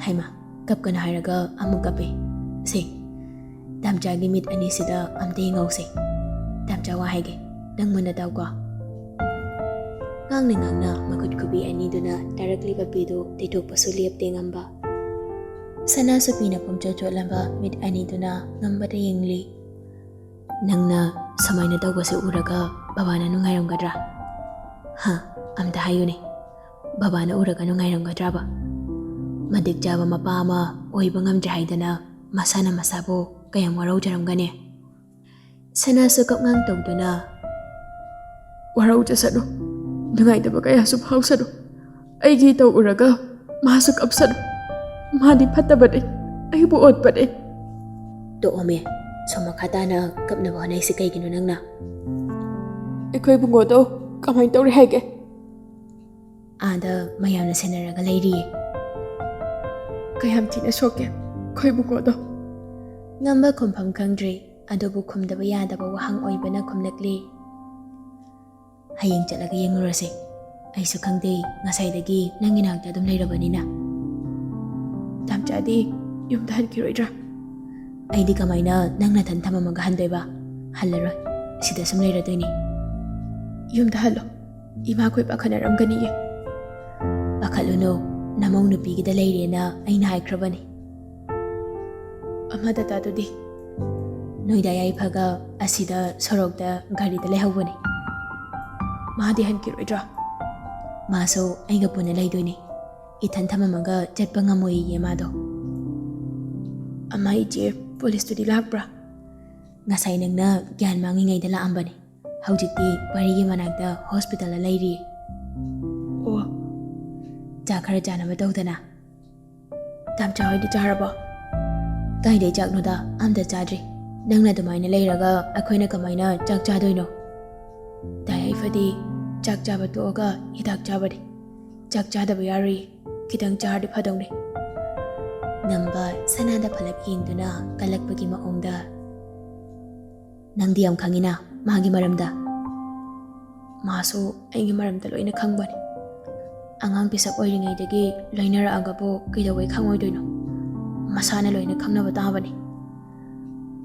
ꯍꯩꯃꯥ, ꯀꯞꯀꯅꯨ ꯍꯥꯏꯔꯒ ꯑꯃꯨꯛ ꯀꯞꯄꯦ꯫ ꯁꯦ, ꯇꯥꯝꯆꯥꯒꯤ ꯃꯤꯠ ꯑꯅꯤꯁꯤꯗ ꯑꯝꯇ ꯌꯦꯡꯍꯧꯁꯦ꯫ "ꯇꯥꯝꯆꯥ, ꯋꯥ ꯍꯥꯏꯒꯦ, ꯅꯪ ꯃꯨꯟꯅ ꯇꯥꯎꯀꯣ꯫" ꯉꯥꯡꯅ ꯉꯥꯡꯅ ꯃꯈꯨꯠ ꯈꯨꯕꯤ ꯑꯅꯤꯗꯨꯅ ꯇꯥꯔꯛꯂꯤꯕ ꯄꯤꯗꯨ ꯇꯩꯊꯣꯛꯄꯁꯨ ꯂꯦꯞꯇꯦ ꯉꯝꯕ꯫ ꯁꯅꯥꯁꯨ ꯄꯤꯅ ꯄꯨꯝꯆꯣꯠ ꯆꯣꯠꯂꯕ ꯃꯤꯠ ꯑꯅꯤꯗꯨꯅ ꯉꯝꯕꯗ ꯌꯦꯡꯂꯤ꯫ "ꯅꯪꯅ ꯁꯨꯃꯥꯏꯅ ꯇꯧꯕꯁꯦ ꯎꯔꯒ ꯕꯕꯥꯅ ꯅꯨꯡꯉꯥꯏꯔꯝꯒꯗ꯭ꯔꯥ? ꯍꯥ? ꯑꯝꯇ ꯍꯥꯏꯌꯨꯅꯦ꯫ ꯕꯕꯥꯅ ꯎꯔꯒ ꯅꯨꯡꯉꯥꯏꯔꯝꯒꯗ꯭ꯔꯕ? ꯃꯇꯤꯛ ꯆꯥꯕ ꯃꯄꯥ ꯑꯃ ꯑꯣꯏꯕ ꯉꯝꯗ꯭ꯔꯦ ꯍꯥꯏꯗꯅ ꯃꯁꯥꯅ ꯃꯁꯥꯕꯨ ꯀꯌꯥꯝ ꯋꯥꯔꯧꯖꯔꯝꯒꯅꯤ?" ꯁꯅꯥꯁꯨ ꯀꯞꯉꯥꯡ ꯇꯧꯗꯨꯅ, "ꯋꯥꯔꯧꯖꯁꯅꯨ, ꯅꯨꯡꯉꯥꯏꯇꯕ ꯀꯌꯥꯁꯨ ꯐꯥꯎꯁꯅꯨ꯫ ꯑꯩꯒꯤ ꯏꯇꯧ ꯎꯔꯒ ꯃꯥꯁꯨ ꯀꯞꯁꯅꯨ꯫ ꯃꯥꯗꯤ ꯐꯠꯇꯕꯅꯤ, ꯑꯩꯕꯨ ꯑꯣꯠꯄꯅꯤ꯫" "ꯇꯣꯛꯑꯣꯃꯦ, ꯁꯣꯝ ꯃꯈꯥ ꯇꯥꯅ ꯀꯞꯅꯕ ꯍꯣꯠꯅꯩꯁꯤ ꯀꯩꯒꯤꯅꯣ ꯅꯪꯅ?" "ꯑꯩꯈꯣꯏ ꯏꯕꯨꯡꯉꯣꯗꯣ ꯀꯃꯥꯏꯅ ꯇꯧꯔꯦ ꯍꯥꯏꯒꯦ?" "ꯑꯥꯗ ꯃꯌꯥꯝꯅ ꯁꯦꯟꯅꯔꯒ ꯂꯩꯔꯤꯌꯦ꯫" "ꯀꯌꯥꯝ ꯊꯤꯅ ꯁꯣꯛꯀꯦ ꯑꯩꯈꯣꯏ ꯏꯕꯨꯡꯉꯣꯗꯣ?" ꯉꯝꯕ ꯈꯨꯝꯐꯝ ꯈꯪꯗ꯭ꯔꯦ꯫ ꯑꯗꯨꯕꯨ ꯈꯨꯝꯗꯕ ꯌꯥꯗꯕ ꯋꯥꯍꯪ ꯑꯣꯏꯕꯅ ꯈꯨꯝꯂꯛꯂꯤ꯫ "ꯍꯌꯦꯡ ꯆꯠꯂꯒ ꯌꯦꯡꯉꯨꯔꯁꯦ꯫ ꯑꯩꯁꯨ ꯈꯪꯗꯦ, ꯉꯁꯥꯏꯗꯒꯤ ꯅꯪꯒꯤ ꯅꯥꯛꯇ ꯑꯗꯨꯝ ꯂꯩꯔꯕꯅꯤꯅ꯫" "ꯇꯥꯝꯆꯥꯗꯤ ꯌꯨꯝꯗ ꯍꯟꯈꯤꯔꯣꯏꯗ꯭ꯔꯥ?" "ꯑꯩꯗꯤ ꯀꯃꯥꯏꯅ ꯅꯪ ꯅꯊꯟ ꯊꯝꯃꯝꯃꯒ ꯍꯟꯗꯣꯏꯕ? ꯍꯜꯂꯔꯣꯏ, ꯁꯤꯗ ꯁꯨꯝ ꯂꯩꯔꯗꯣꯏꯅꯤ꯫" "ꯌꯨꯝꯗ ꯍꯜꯂꯣ, ꯏꯃꯥꯈꯣꯏ ꯄꯥꯈꯠꯅꯔꯝꯒꯅꯤꯌꯦ꯫" "ꯄꯥꯈꯠꯂꯨꯅꯨ, ꯅꯃꯧ ꯅꯨꯄꯤꯒꯤꯗ ꯂꯩꯔꯦꯅ ꯑꯩꯅ ꯍꯥꯏꯈ꯭ꯔꯕꯅꯤ꯫" "ꯑꯃ ꯇꯥꯇꯥꯗꯨꯗꯤ?" "ꯅꯣꯏꯗ ꯌꯥꯏꯐꯒ ꯑꯁꯤꯗ ꯁꯣꯔꯣꯛꯇ ꯒꯥꯔꯤꯗ ꯂꯩꯍꯧꯕꯅꯤ꯫" "ꯃꯥꯗꯤ ꯍꯟꯈꯤꯔꯣꯏꯗ꯭ꯔꯣ?" "ꯃꯥꯁꯨ ꯑꯩꯒ ꯄꯨꯟꯅ ꯂꯩꯗꯣꯏꯅꯤ꯫ ꯏꯊꯟ ꯊꯝꯃꯝꯃꯒ ꯆꯠꯄ ꯉꯝꯃꯣꯏꯌꯦ ꯃꯥꯗꯣ꯫" "ꯑꯃ ꯏꯆꯦ, ꯄꯨꯂꯤꯁꯇꯨꯗꯤ ꯂꯥꯛꯄ꯭ꯔꯥ?" "ꯉꯁꯥꯏ ꯅꯪꯅ ꯒ꯭ꯌꯥꯟ ꯃꯥꯡꯉꯤꯉꯩꯗ ꯂꯥꯛꯑꯝꯕꯅꯤ꯫ ꯍꯧꯖꯤꯛꯇꯤ ꯋꯥꯔꯤꯒꯤ ꯃꯅꯥꯛꯇ ꯍꯣꯁꯄꯤꯇꯥꯜꯗ ꯂꯩꯔꯤ꯫" "ꯑꯣ꯫" "ꯆꯥꯛ ꯈꯔ ꯆꯥꯅꯕ ꯇꯧꯗꯅ꯫" "ꯇꯥꯝꯆꯥ ꯍꯣꯏꯗꯤ ꯆꯥꯔꯕꯣ?" "ꯀꯥꯏꯗꯩ ꯆꯥꯛꯅꯣꯗ, ꯑꯝꯇ ꯆꯥꯗ꯭ꯔꯤ꯫ ꯅꯪꯅ ꯑꯗꯨꯃꯥꯏꯅ ꯂꯩꯔꯒ ꯑꯩꯈꯣꯏꯅ ꯀꯃꯥꯏꯅ ꯆꯥꯛ ꯆꯥꯗꯣꯏꯅꯣ?" "ꯗꯥ ꯌꯥꯏꯐꯗꯤ ꯆꯥꯛ ꯆꯥꯕ ꯇꯣꯛꯑꯒ ꯍꯤꯗꯥꯛ ꯆꯥꯕꯅꯤ꯫ ꯆꯥꯛ ꯆꯥꯗꯕ ꯌꯥꯔꯣꯏ, ꯈꯤꯇꯪ ꯆꯥꯔꯗꯤ ꯐꯗꯧꯅꯤ꯫" ꯉꯝꯕ ꯁꯅꯥꯗ ꯐꯂꯞ ꯌꯦꯡꯗꯨꯅ ꯀꯜꯂꯛꯄꯒꯤ ꯃꯑꯣꯡꯗ, "ꯅꯪꯗꯤ ꯌꯥꯝ ꯈꯪꯉꯤꯅ ꯃꯥꯒꯤ ꯃꯔꯝꯗ꯫" "ꯃꯥꯁꯨ ꯑꯩꯒꯤ ꯃꯔꯝꯗ ꯂꯣꯏꯅ ꯈꯪꯕꯅꯤ꯫ ꯑꯉꯥꯡ ꯄꯤꯁꯛ ꯑꯣꯏꯔꯤꯉꯩꯗꯒꯤ ꯂꯣꯏꯅꯔꯛꯑꯒꯕꯨ ꯀꯩꯗꯧꯕꯩ ꯈꯪꯉꯣꯏꯗꯣꯏꯅꯣ? ꯃꯁꯥꯅ ꯂꯣꯏꯅ ꯈꯪꯅꯕ ꯇꯥꯕꯅꯤ꯫"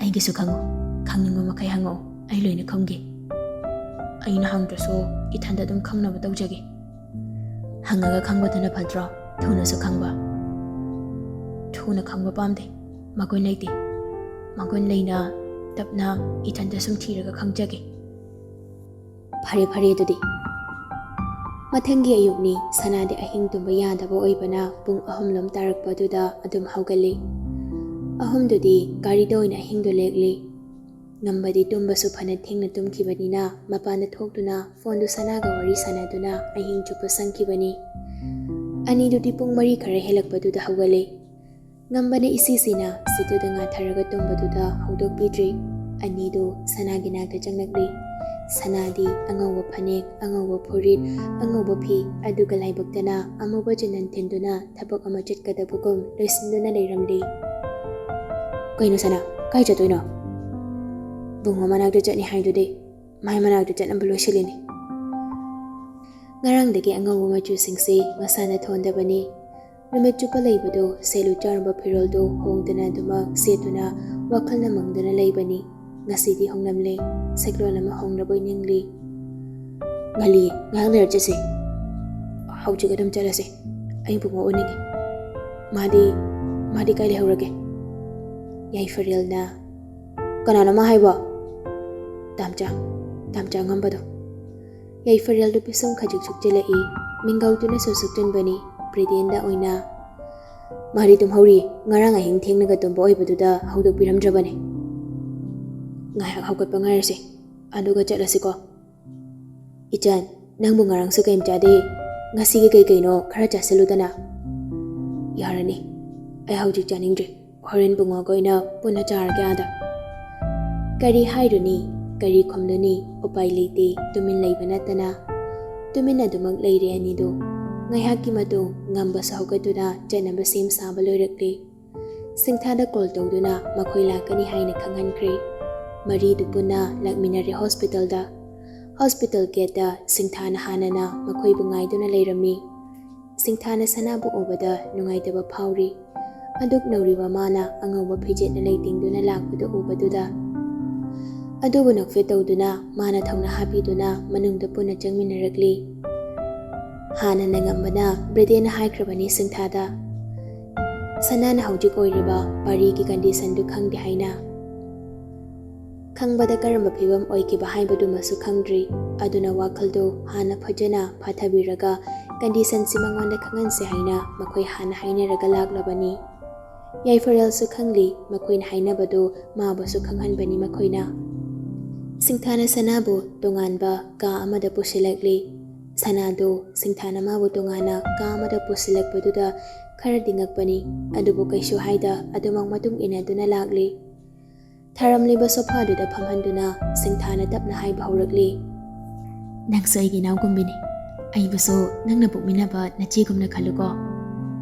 "ꯑꯩꯒꯤꯁꯨ ꯈꯪꯉꯨ, ꯈꯪꯅꯤꯡꯕ ꯃꯈꯩ ꯍꯪꯉꯛꯎ, ꯑꯩ ꯂꯣꯏꯅ ꯈꯪꯒꯦ꯫ ꯑꯩꯅ ꯍꯪꯗ꯭ꯔꯁꯨ ꯏꯊꯟꯗ ꯑꯗꯨꯝ ꯈꯪꯅꯕ ꯇꯧꯖꯒꯦ꯫ ꯍꯪꯉꯒ ꯈꯪꯕꯗꯨꯅ ꯐꯠꯇ꯭ꯔꯣ? ꯊꯨꯅꯁꯨ ꯈꯪꯕ꯫ ꯊꯨꯅ ꯈꯪꯕ ꯄꯥꯝꯗꯦ꯫ ꯃꯒꯨꯟ ꯂꯩꯇꯦ꯫ ꯃꯒꯨꯟ ꯂꯩꯅ ꯇꯞꯅ ꯏꯊꯟꯇ ꯁꯨꯝ ꯊꯤꯔꯒ ꯈꯪꯖꯒꯦ꯫ ꯐꯔꯦ, ꯐꯔꯦ ꯑꯗꯨꯗꯤ꯫ ꯃꯊꯪꯒꯤ ꯑꯌꯨꯛꯅꯤ꯫ ꯁꯅꯥꯗꯤ ꯑꯍꯤꯡ ꯇꯨꯝꯕ ꯌꯥꯗꯕ ꯑꯣꯏꯕꯅ ꯄꯨꯡ ꯑꯍꯨꯝ ꯂꯣꯝ ꯇꯥꯔꯛꯄꯗꯨꯗ ꯑꯗꯨꯝ ꯍꯧꯒꯠꯂꯤ꯫ ꯑꯍꯨꯝꯗꯨꯗꯤ ꯒꯥꯔꯤꯗ ꯑꯣꯏꯅ ꯑꯍꯤꯡꯗꯣ ꯂꯦꯛꯂꯤ꯫ ꯉꯝꯕꯗꯤ ꯇꯨꯝꯕꯁꯨ ꯐꯅ ꯊꯦꯡꯅ ꯇꯨꯝꯈꯤꯕꯅꯤꯅ ꯃꯄꯥꯟꯗ ꯊꯣꯛꯇꯨꯅ ꯐꯣꯟꯗꯨ ꯁꯅꯥꯒ ꯋꯥꯔꯤ ꯁꯥꯟꯅꯗꯨꯅ ꯑꯍꯤꯡ ꯆꯨꯞꯄ ꯁꯪꯈꯤꯕꯅꯤ꯫ ꯑꯅꯤꯗꯨꯗꯤ ꯄꯨꯡ ꯃꯔꯤ ꯈꯔ ꯍꯦꯜꯂꯛꯄꯗꯨꯗ ꯍꯧꯒꯠꯂꯤ꯫ ꯉꯝꯕꯅ ꯏꯁꯤꯁꯤꯅ ꯁꯤꯠꯇꯨꯗ ꯉꯥꯊꯔꯒ ꯇꯨꯝꯕꯗꯨꯗ ꯍꯧꯗꯣꯛꯄꯤꯗ꯭ꯔꯤ꯫ ꯑꯅꯤꯗꯨ ꯁꯅꯥꯒꯤ ꯅꯥꯛꯇ ꯆꯪꯂꯛꯂꯤ꯫ ꯁꯅꯥꯗꯤ ꯑꯉꯧꯕ ꯐꯅꯦꯛ, ꯑꯉꯧꯕ ꯐꯨꯔꯤꯠ, ꯑꯉꯧꯕ ꯐꯤ, ꯑꯗꯨꯒ ꯂꯥꯏꯕꯛꯇꯅ ꯑꯃꯨꯕ ꯆꯅꯟ ꯊꯤꯟꯗꯨꯅ ꯊꯕꯛ ꯑꯃ ꯆꯠꯀꯗꯕꯒꯨꯝ ꯂꯣꯏꯁꯤꯟꯗꯨꯅ ꯂꯩꯔꯝꯂꯤ꯫ "ꯀꯩꯅꯣ ꯁꯅꯥ, ꯀꯥꯏ ꯆꯠꯇꯣꯏꯅꯣ?" "ꯕꯨꯡꯉꯣ ꯃꯅꯥꯛꯇ ꯆꯠꯅꯤ ꯍꯥꯏꯗꯨꯗꯤ, ꯃꯥꯏ ꯃꯅꯥꯛꯇ ꯆꯠꯅꯕ ꯂꯣꯏꯁꯤꯜꯂꯤꯅꯤ꯫" ꯉꯔꯥꯡꯗꯒꯤ ꯑꯉꯧꯕ ꯃꯆꯨꯁꯤꯡꯁꯤ ꯃꯁꯥꯅ ꯊꯣꯟꯗꯕꯅꯤ꯫ ꯅꯨꯃꯤꯠ ꯆꯨꯞꯄ ꯂꯩꯕꯗꯨ ꯁꯦꯠꯂꯨ ꯆꯥꯔꯨꯕ ꯐꯤꯔꯣꯜꯗꯨ ꯍꯣꯡꯗꯅ ꯑꯗꯨꯃꯛ ꯁꯦꯠꯇꯨꯅ ꯋꯥꯈꯜꯅ ꯃꯪꯗꯨꯅ ꯂꯩꯕꯅꯤ꯫ ꯉꯁꯤꯗꯤ ꯍꯣꯡꯂꯝꯂꯦ꯫ ꯁꯛꯂꯣꯟ ꯑꯃ ꯍꯣꯡꯂꯕꯣꯏ ꯅꯤꯡꯂꯤ꯫ "ꯉꯜꯂꯤ, ꯉꯥꯏꯍꯥꯛ ꯂꯩꯔ ꯆꯠꯁꯤ꯫ ꯍꯧꯖꯤꯛ ꯑꯗꯨꯝ ꯆꯠꯂꯁꯤ꯫ ꯑꯩ ꯕꯨꯡꯉꯣ ꯎꯅꯤꯡꯉꯤ꯫" "ꯃꯥꯗꯤ, ꯃꯥꯗꯤ ꯀꯥꯏ ꯂꯩꯍꯧꯔꯒꯦ?" ꯌꯥꯏꯐꯔꯦꯜꯅ, "ꯀꯅꯥꯅꯣ ꯃꯥ ꯍꯥꯏꯕꯣ?" "ꯇꯥꯝꯆꯥ, ꯇꯥꯝꯆꯥ ꯉꯝꯕꯗꯣ꯫" ꯌꯥꯏꯐꯔꯦꯜꯗꯨ ꯄꯤꯁꯨꯝ ꯈꯖꯤꯛ ꯁꯨꯛꯆꯤꯜꯂꯛꯏ꯫ ꯃꯤꯡꯒꯧꯗꯨꯅꯁꯨ ꯁꯨꯛꯆꯤꯟꯕꯅꯤ꯫ ꯄ꯭ꯔꯤꯇꯦꯟꯗ ꯑꯣꯏꯅ, "ꯃꯥꯗꯤ ꯇꯨꯝꯍꯧꯔꯤ꯫ ꯉꯔꯥꯡ ꯑꯍꯤꯡ ꯊꯦꯡꯅꯒ ꯇꯨꯝꯕ ꯑꯣꯏꯕꯗꯨꯗ ꯍꯧꯗꯣꯛꯄꯤꯔꯝꯗ꯭ꯔꯕꯅꯤ꯫" "ꯉꯥꯏꯍꯥꯛ ꯍꯧꯒꯠꯄ ꯉꯥꯏꯔꯁꯤ, ꯑꯗꯨꯒ ꯆꯠꯂꯁꯤꯀꯣ꯫" "ꯏꯆꯟ, ꯅꯪꯕꯨ ꯉꯔꯥꯡꯁꯨ ꯀꯩꯝ ꯆꯥꯗꯦ, ꯉꯁꯤꯒꯤ ꯀꯩ ꯀꯩꯅꯣ ꯈꯔ ꯆꯥꯁꯤꯜꯂꯨꯗꯅ꯫" "ꯌꯥꯔꯅꯤ, ꯑꯩ ꯍꯧꯖꯤꯛ ꯆꯥꯅꯤꯡꯗ꯭ꯔꯤ, ꯍꯣꯔꯦꯟ ꯕꯨꯡꯉꯣꯒ ꯑꯣꯏꯅ ꯄꯨꯟꯅ ꯆꯥꯔꯒꯦ ꯑꯥꯗ꯫" ꯀꯔꯤ ꯍꯥꯏꯔꯨꯅꯤ, ꯀꯔꯤ ꯈꯨꯝꯂꯨꯅꯤ, ꯎꯄꯥꯏ ꯂꯩꯇꯦ, ꯇꯨꯃꯤꯟ ꯂꯩꯕ ꯅꯠꯇꯅ꯫ ꯇꯨꯃꯤꯟ ꯑꯗꯨꯃꯛ ꯂꯩꯔꯦ ꯑꯅꯤꯗꯨ꯫ ꯉꯥꯏꯍꯥꯛꯀꯤ ꯃꯇꯨꯡ ꯉꯝꯕꯁꯨ ꯍꯧꯒꯠꯇꯨꯅ ꯆꯠꯅꯕ ꯁꯦꯝ ꯁꯥꯕ ꯂꯣꯏꯔꯛꯂꯦ꯫ ꯁꯤꯡꯊꯥꯗ ꯀꯣꯜ ꯇꯧꯗꯨꯅ ꯃꯈꯣꯏ ꯂꯥꯛꯀꯅꯤ ꯍꯥꯏꯅ ꯈꯪꯍꯟꯈ꯭ꯔꯦ꯫ ꯃꯔꯤꯗꯨ ꯄꯨꯟꯅ ꯂꯥꯛꯃꯤꯟꯅꯔꯦ ꯍꯣꯁꯄꯤꯇꯥꯜꯗ꯫ ꯍꯣꯁꯄꯤꯇꯥꯜ ꯒꯦꯠꯇ ꯁꯤꯡꯊꯥꯅ ꯍꯥꯟꯅꯅ ꯃꯈꯣꯏꯕꯨ ꯉꯥꯏꯗꯨꯅ ꯂꯩꯔꯝꯃꯤ꯫ ꯁꯤꯡꯊꯥꯅ ꯁꯅꯥꯕꯨ ꯎꯕꯗ ꯅꯨꯡꯉꯥꯏꯇꯕ ꯐꯥꯎꯔꯤ꯫ ꯑꯗꯨꯛ ꯅꯧꯔꯤꯕ ꯃꯥꯅ ꯑꯉꯧꯕ ꯐꯤꯖꯦꯠꯅ ꯂꯩꯇꯦꯡꯗꯨꯅ ꯂꯥꯛꯄꯗꯨ ꯎꯕꯗꯨꯗ꯫ ꯑꯗꯨꯕꯨ ꯅꯣꯛꯐꯦꯠ ꯇꯧꯗꯨꯅ ꯃꯥꯅ ꯊꯧꯅꯥ ꯍꯥꯞꯄꯤꯗꯨꯅ ꯃꯅꯨꯡꯗ ꯄꯨꯟꯅ ꯆꯪꯃꯤꯟꯅꯔꯛꯂꯤ꯫ ꯍꯥꯟꯅ ꯅꯉꯝꯕꯅ ꯕ꯭ꯔꯦꯗꯦꯅ ꯍꯥꯏꯈ꯭ꯔꯕꯅꯤ ꯁꯤꯡꯊꯥꯗ꯫ ꯁꯅꯥꯅ ꯍꯧꯖꯤꯛ ꯑꯣꯏꯔꯤꯕ ꯄꯔꯤꯒꯤ ꯀꯟꯗꯤꯁꯟꯗꯨ ꯈꯪꯗꯦ ꯍꯥꯏꯅ꯫ ꯈꯪꯕꯗ ꯀꯔꯝꯕ ꯐꯤꯕꯝ ꯑꯣꯏꯈꯤꯕ ꯍꯥꯏꯕꯗꯨꯃꯁꯨ ꯈꯪꯗ꯭ꯔꯤ꯫ ꯑꯗꯨꯅ ꯋꯥꯈꯜꯗꯨ ꯍꯥꯟꯅ ꯐꯖꯅ ꯐꯥꯊꯕꯤꯔꯒ ꯀꯟꯗꯤꯁꯟꯁꯤ ꯃꯉꯣꯟꯗ ꯈꯪꯍꯟꯁꯦ ꯍꯥꯏꯅ ꯃꯈꯣꯏ ꯍꯥꯟꯅ ꯍꯥꯏꯅꯔꯒ ꯂꯥꯛꯂꯕꯅꯤ꯫ ꯌꯥꯏꯐꯔꯦꯜꯁꯨ ꯈꯪꯂꯤ, ꯃꯈꯣꯏꯅ ꯍꯥꯏꯅꯕꯗꯨ ꯃꯥꯕꯨꯁꯨ ꯈꯪꯍꯟꯕꯅꯤ ꯃꯈꯣꯏꯅ꯫ ꯁꯤꯡꯊꯥꯅ ꯁꯅꯥꯕꯨ ꯇꯣꯉꯥꯟꯕ ꯀꯥ ꯑꯃꯗ ꯄꯨꯁꯤꯜꯂꯛꯂꯤ꯫ ꯁꯅꯥꯗꯨ ꯁꯤꯡꯊꯥꯅ ꯃꯥꯕꯨ ꯇꯣꯉꯥꯟꯅ ꯀꯥ ꯑꯃꯗ ꯄꯨꯁꯤꯜꯂꯛꯄꯗꯨꯗ ꯈꯔꯗꯤ ꯉꯛꯄꯅꯤ, ꯑꯗꯨꯕꯨ ꯀꯩꯁꯨ ꯍꯥꯏꯗ ꯑꯗꯨꯃꯛ ꯃꯇꯨꯡ ꯏꯟꯅꯗꯨꯅ ꯂꯥꯛꯂꯤ꯫ ꯊꯥꯔꯝꯂꯤꯕ ꯁꯣꯐꯥꯗꯨꯗ ꯐꯝꯍꯟꯗꯨꯅ ꯁꯤꯡꯊꯥꯅ ꯇꯞꯅ ꯍꯥꯏꯕ ꯍꯧꯔꯛꯂꯤ꯫ "ꯅꯪꯁꯨ ꯑꯩꯒꯤ ꯏꯅꯥꯎꯒꯨꯝꯕꯤꯅꯤ꯫ ꯑꯩꯕꯨꯁꯨ ꯅꯪꯅ ꯄꯣꯛꯃꯤꯟꯅꯕ ꯅꯆꯦꯒꯨꯝꯅ ꯈꯜꯂꯨꯀꯣ꯫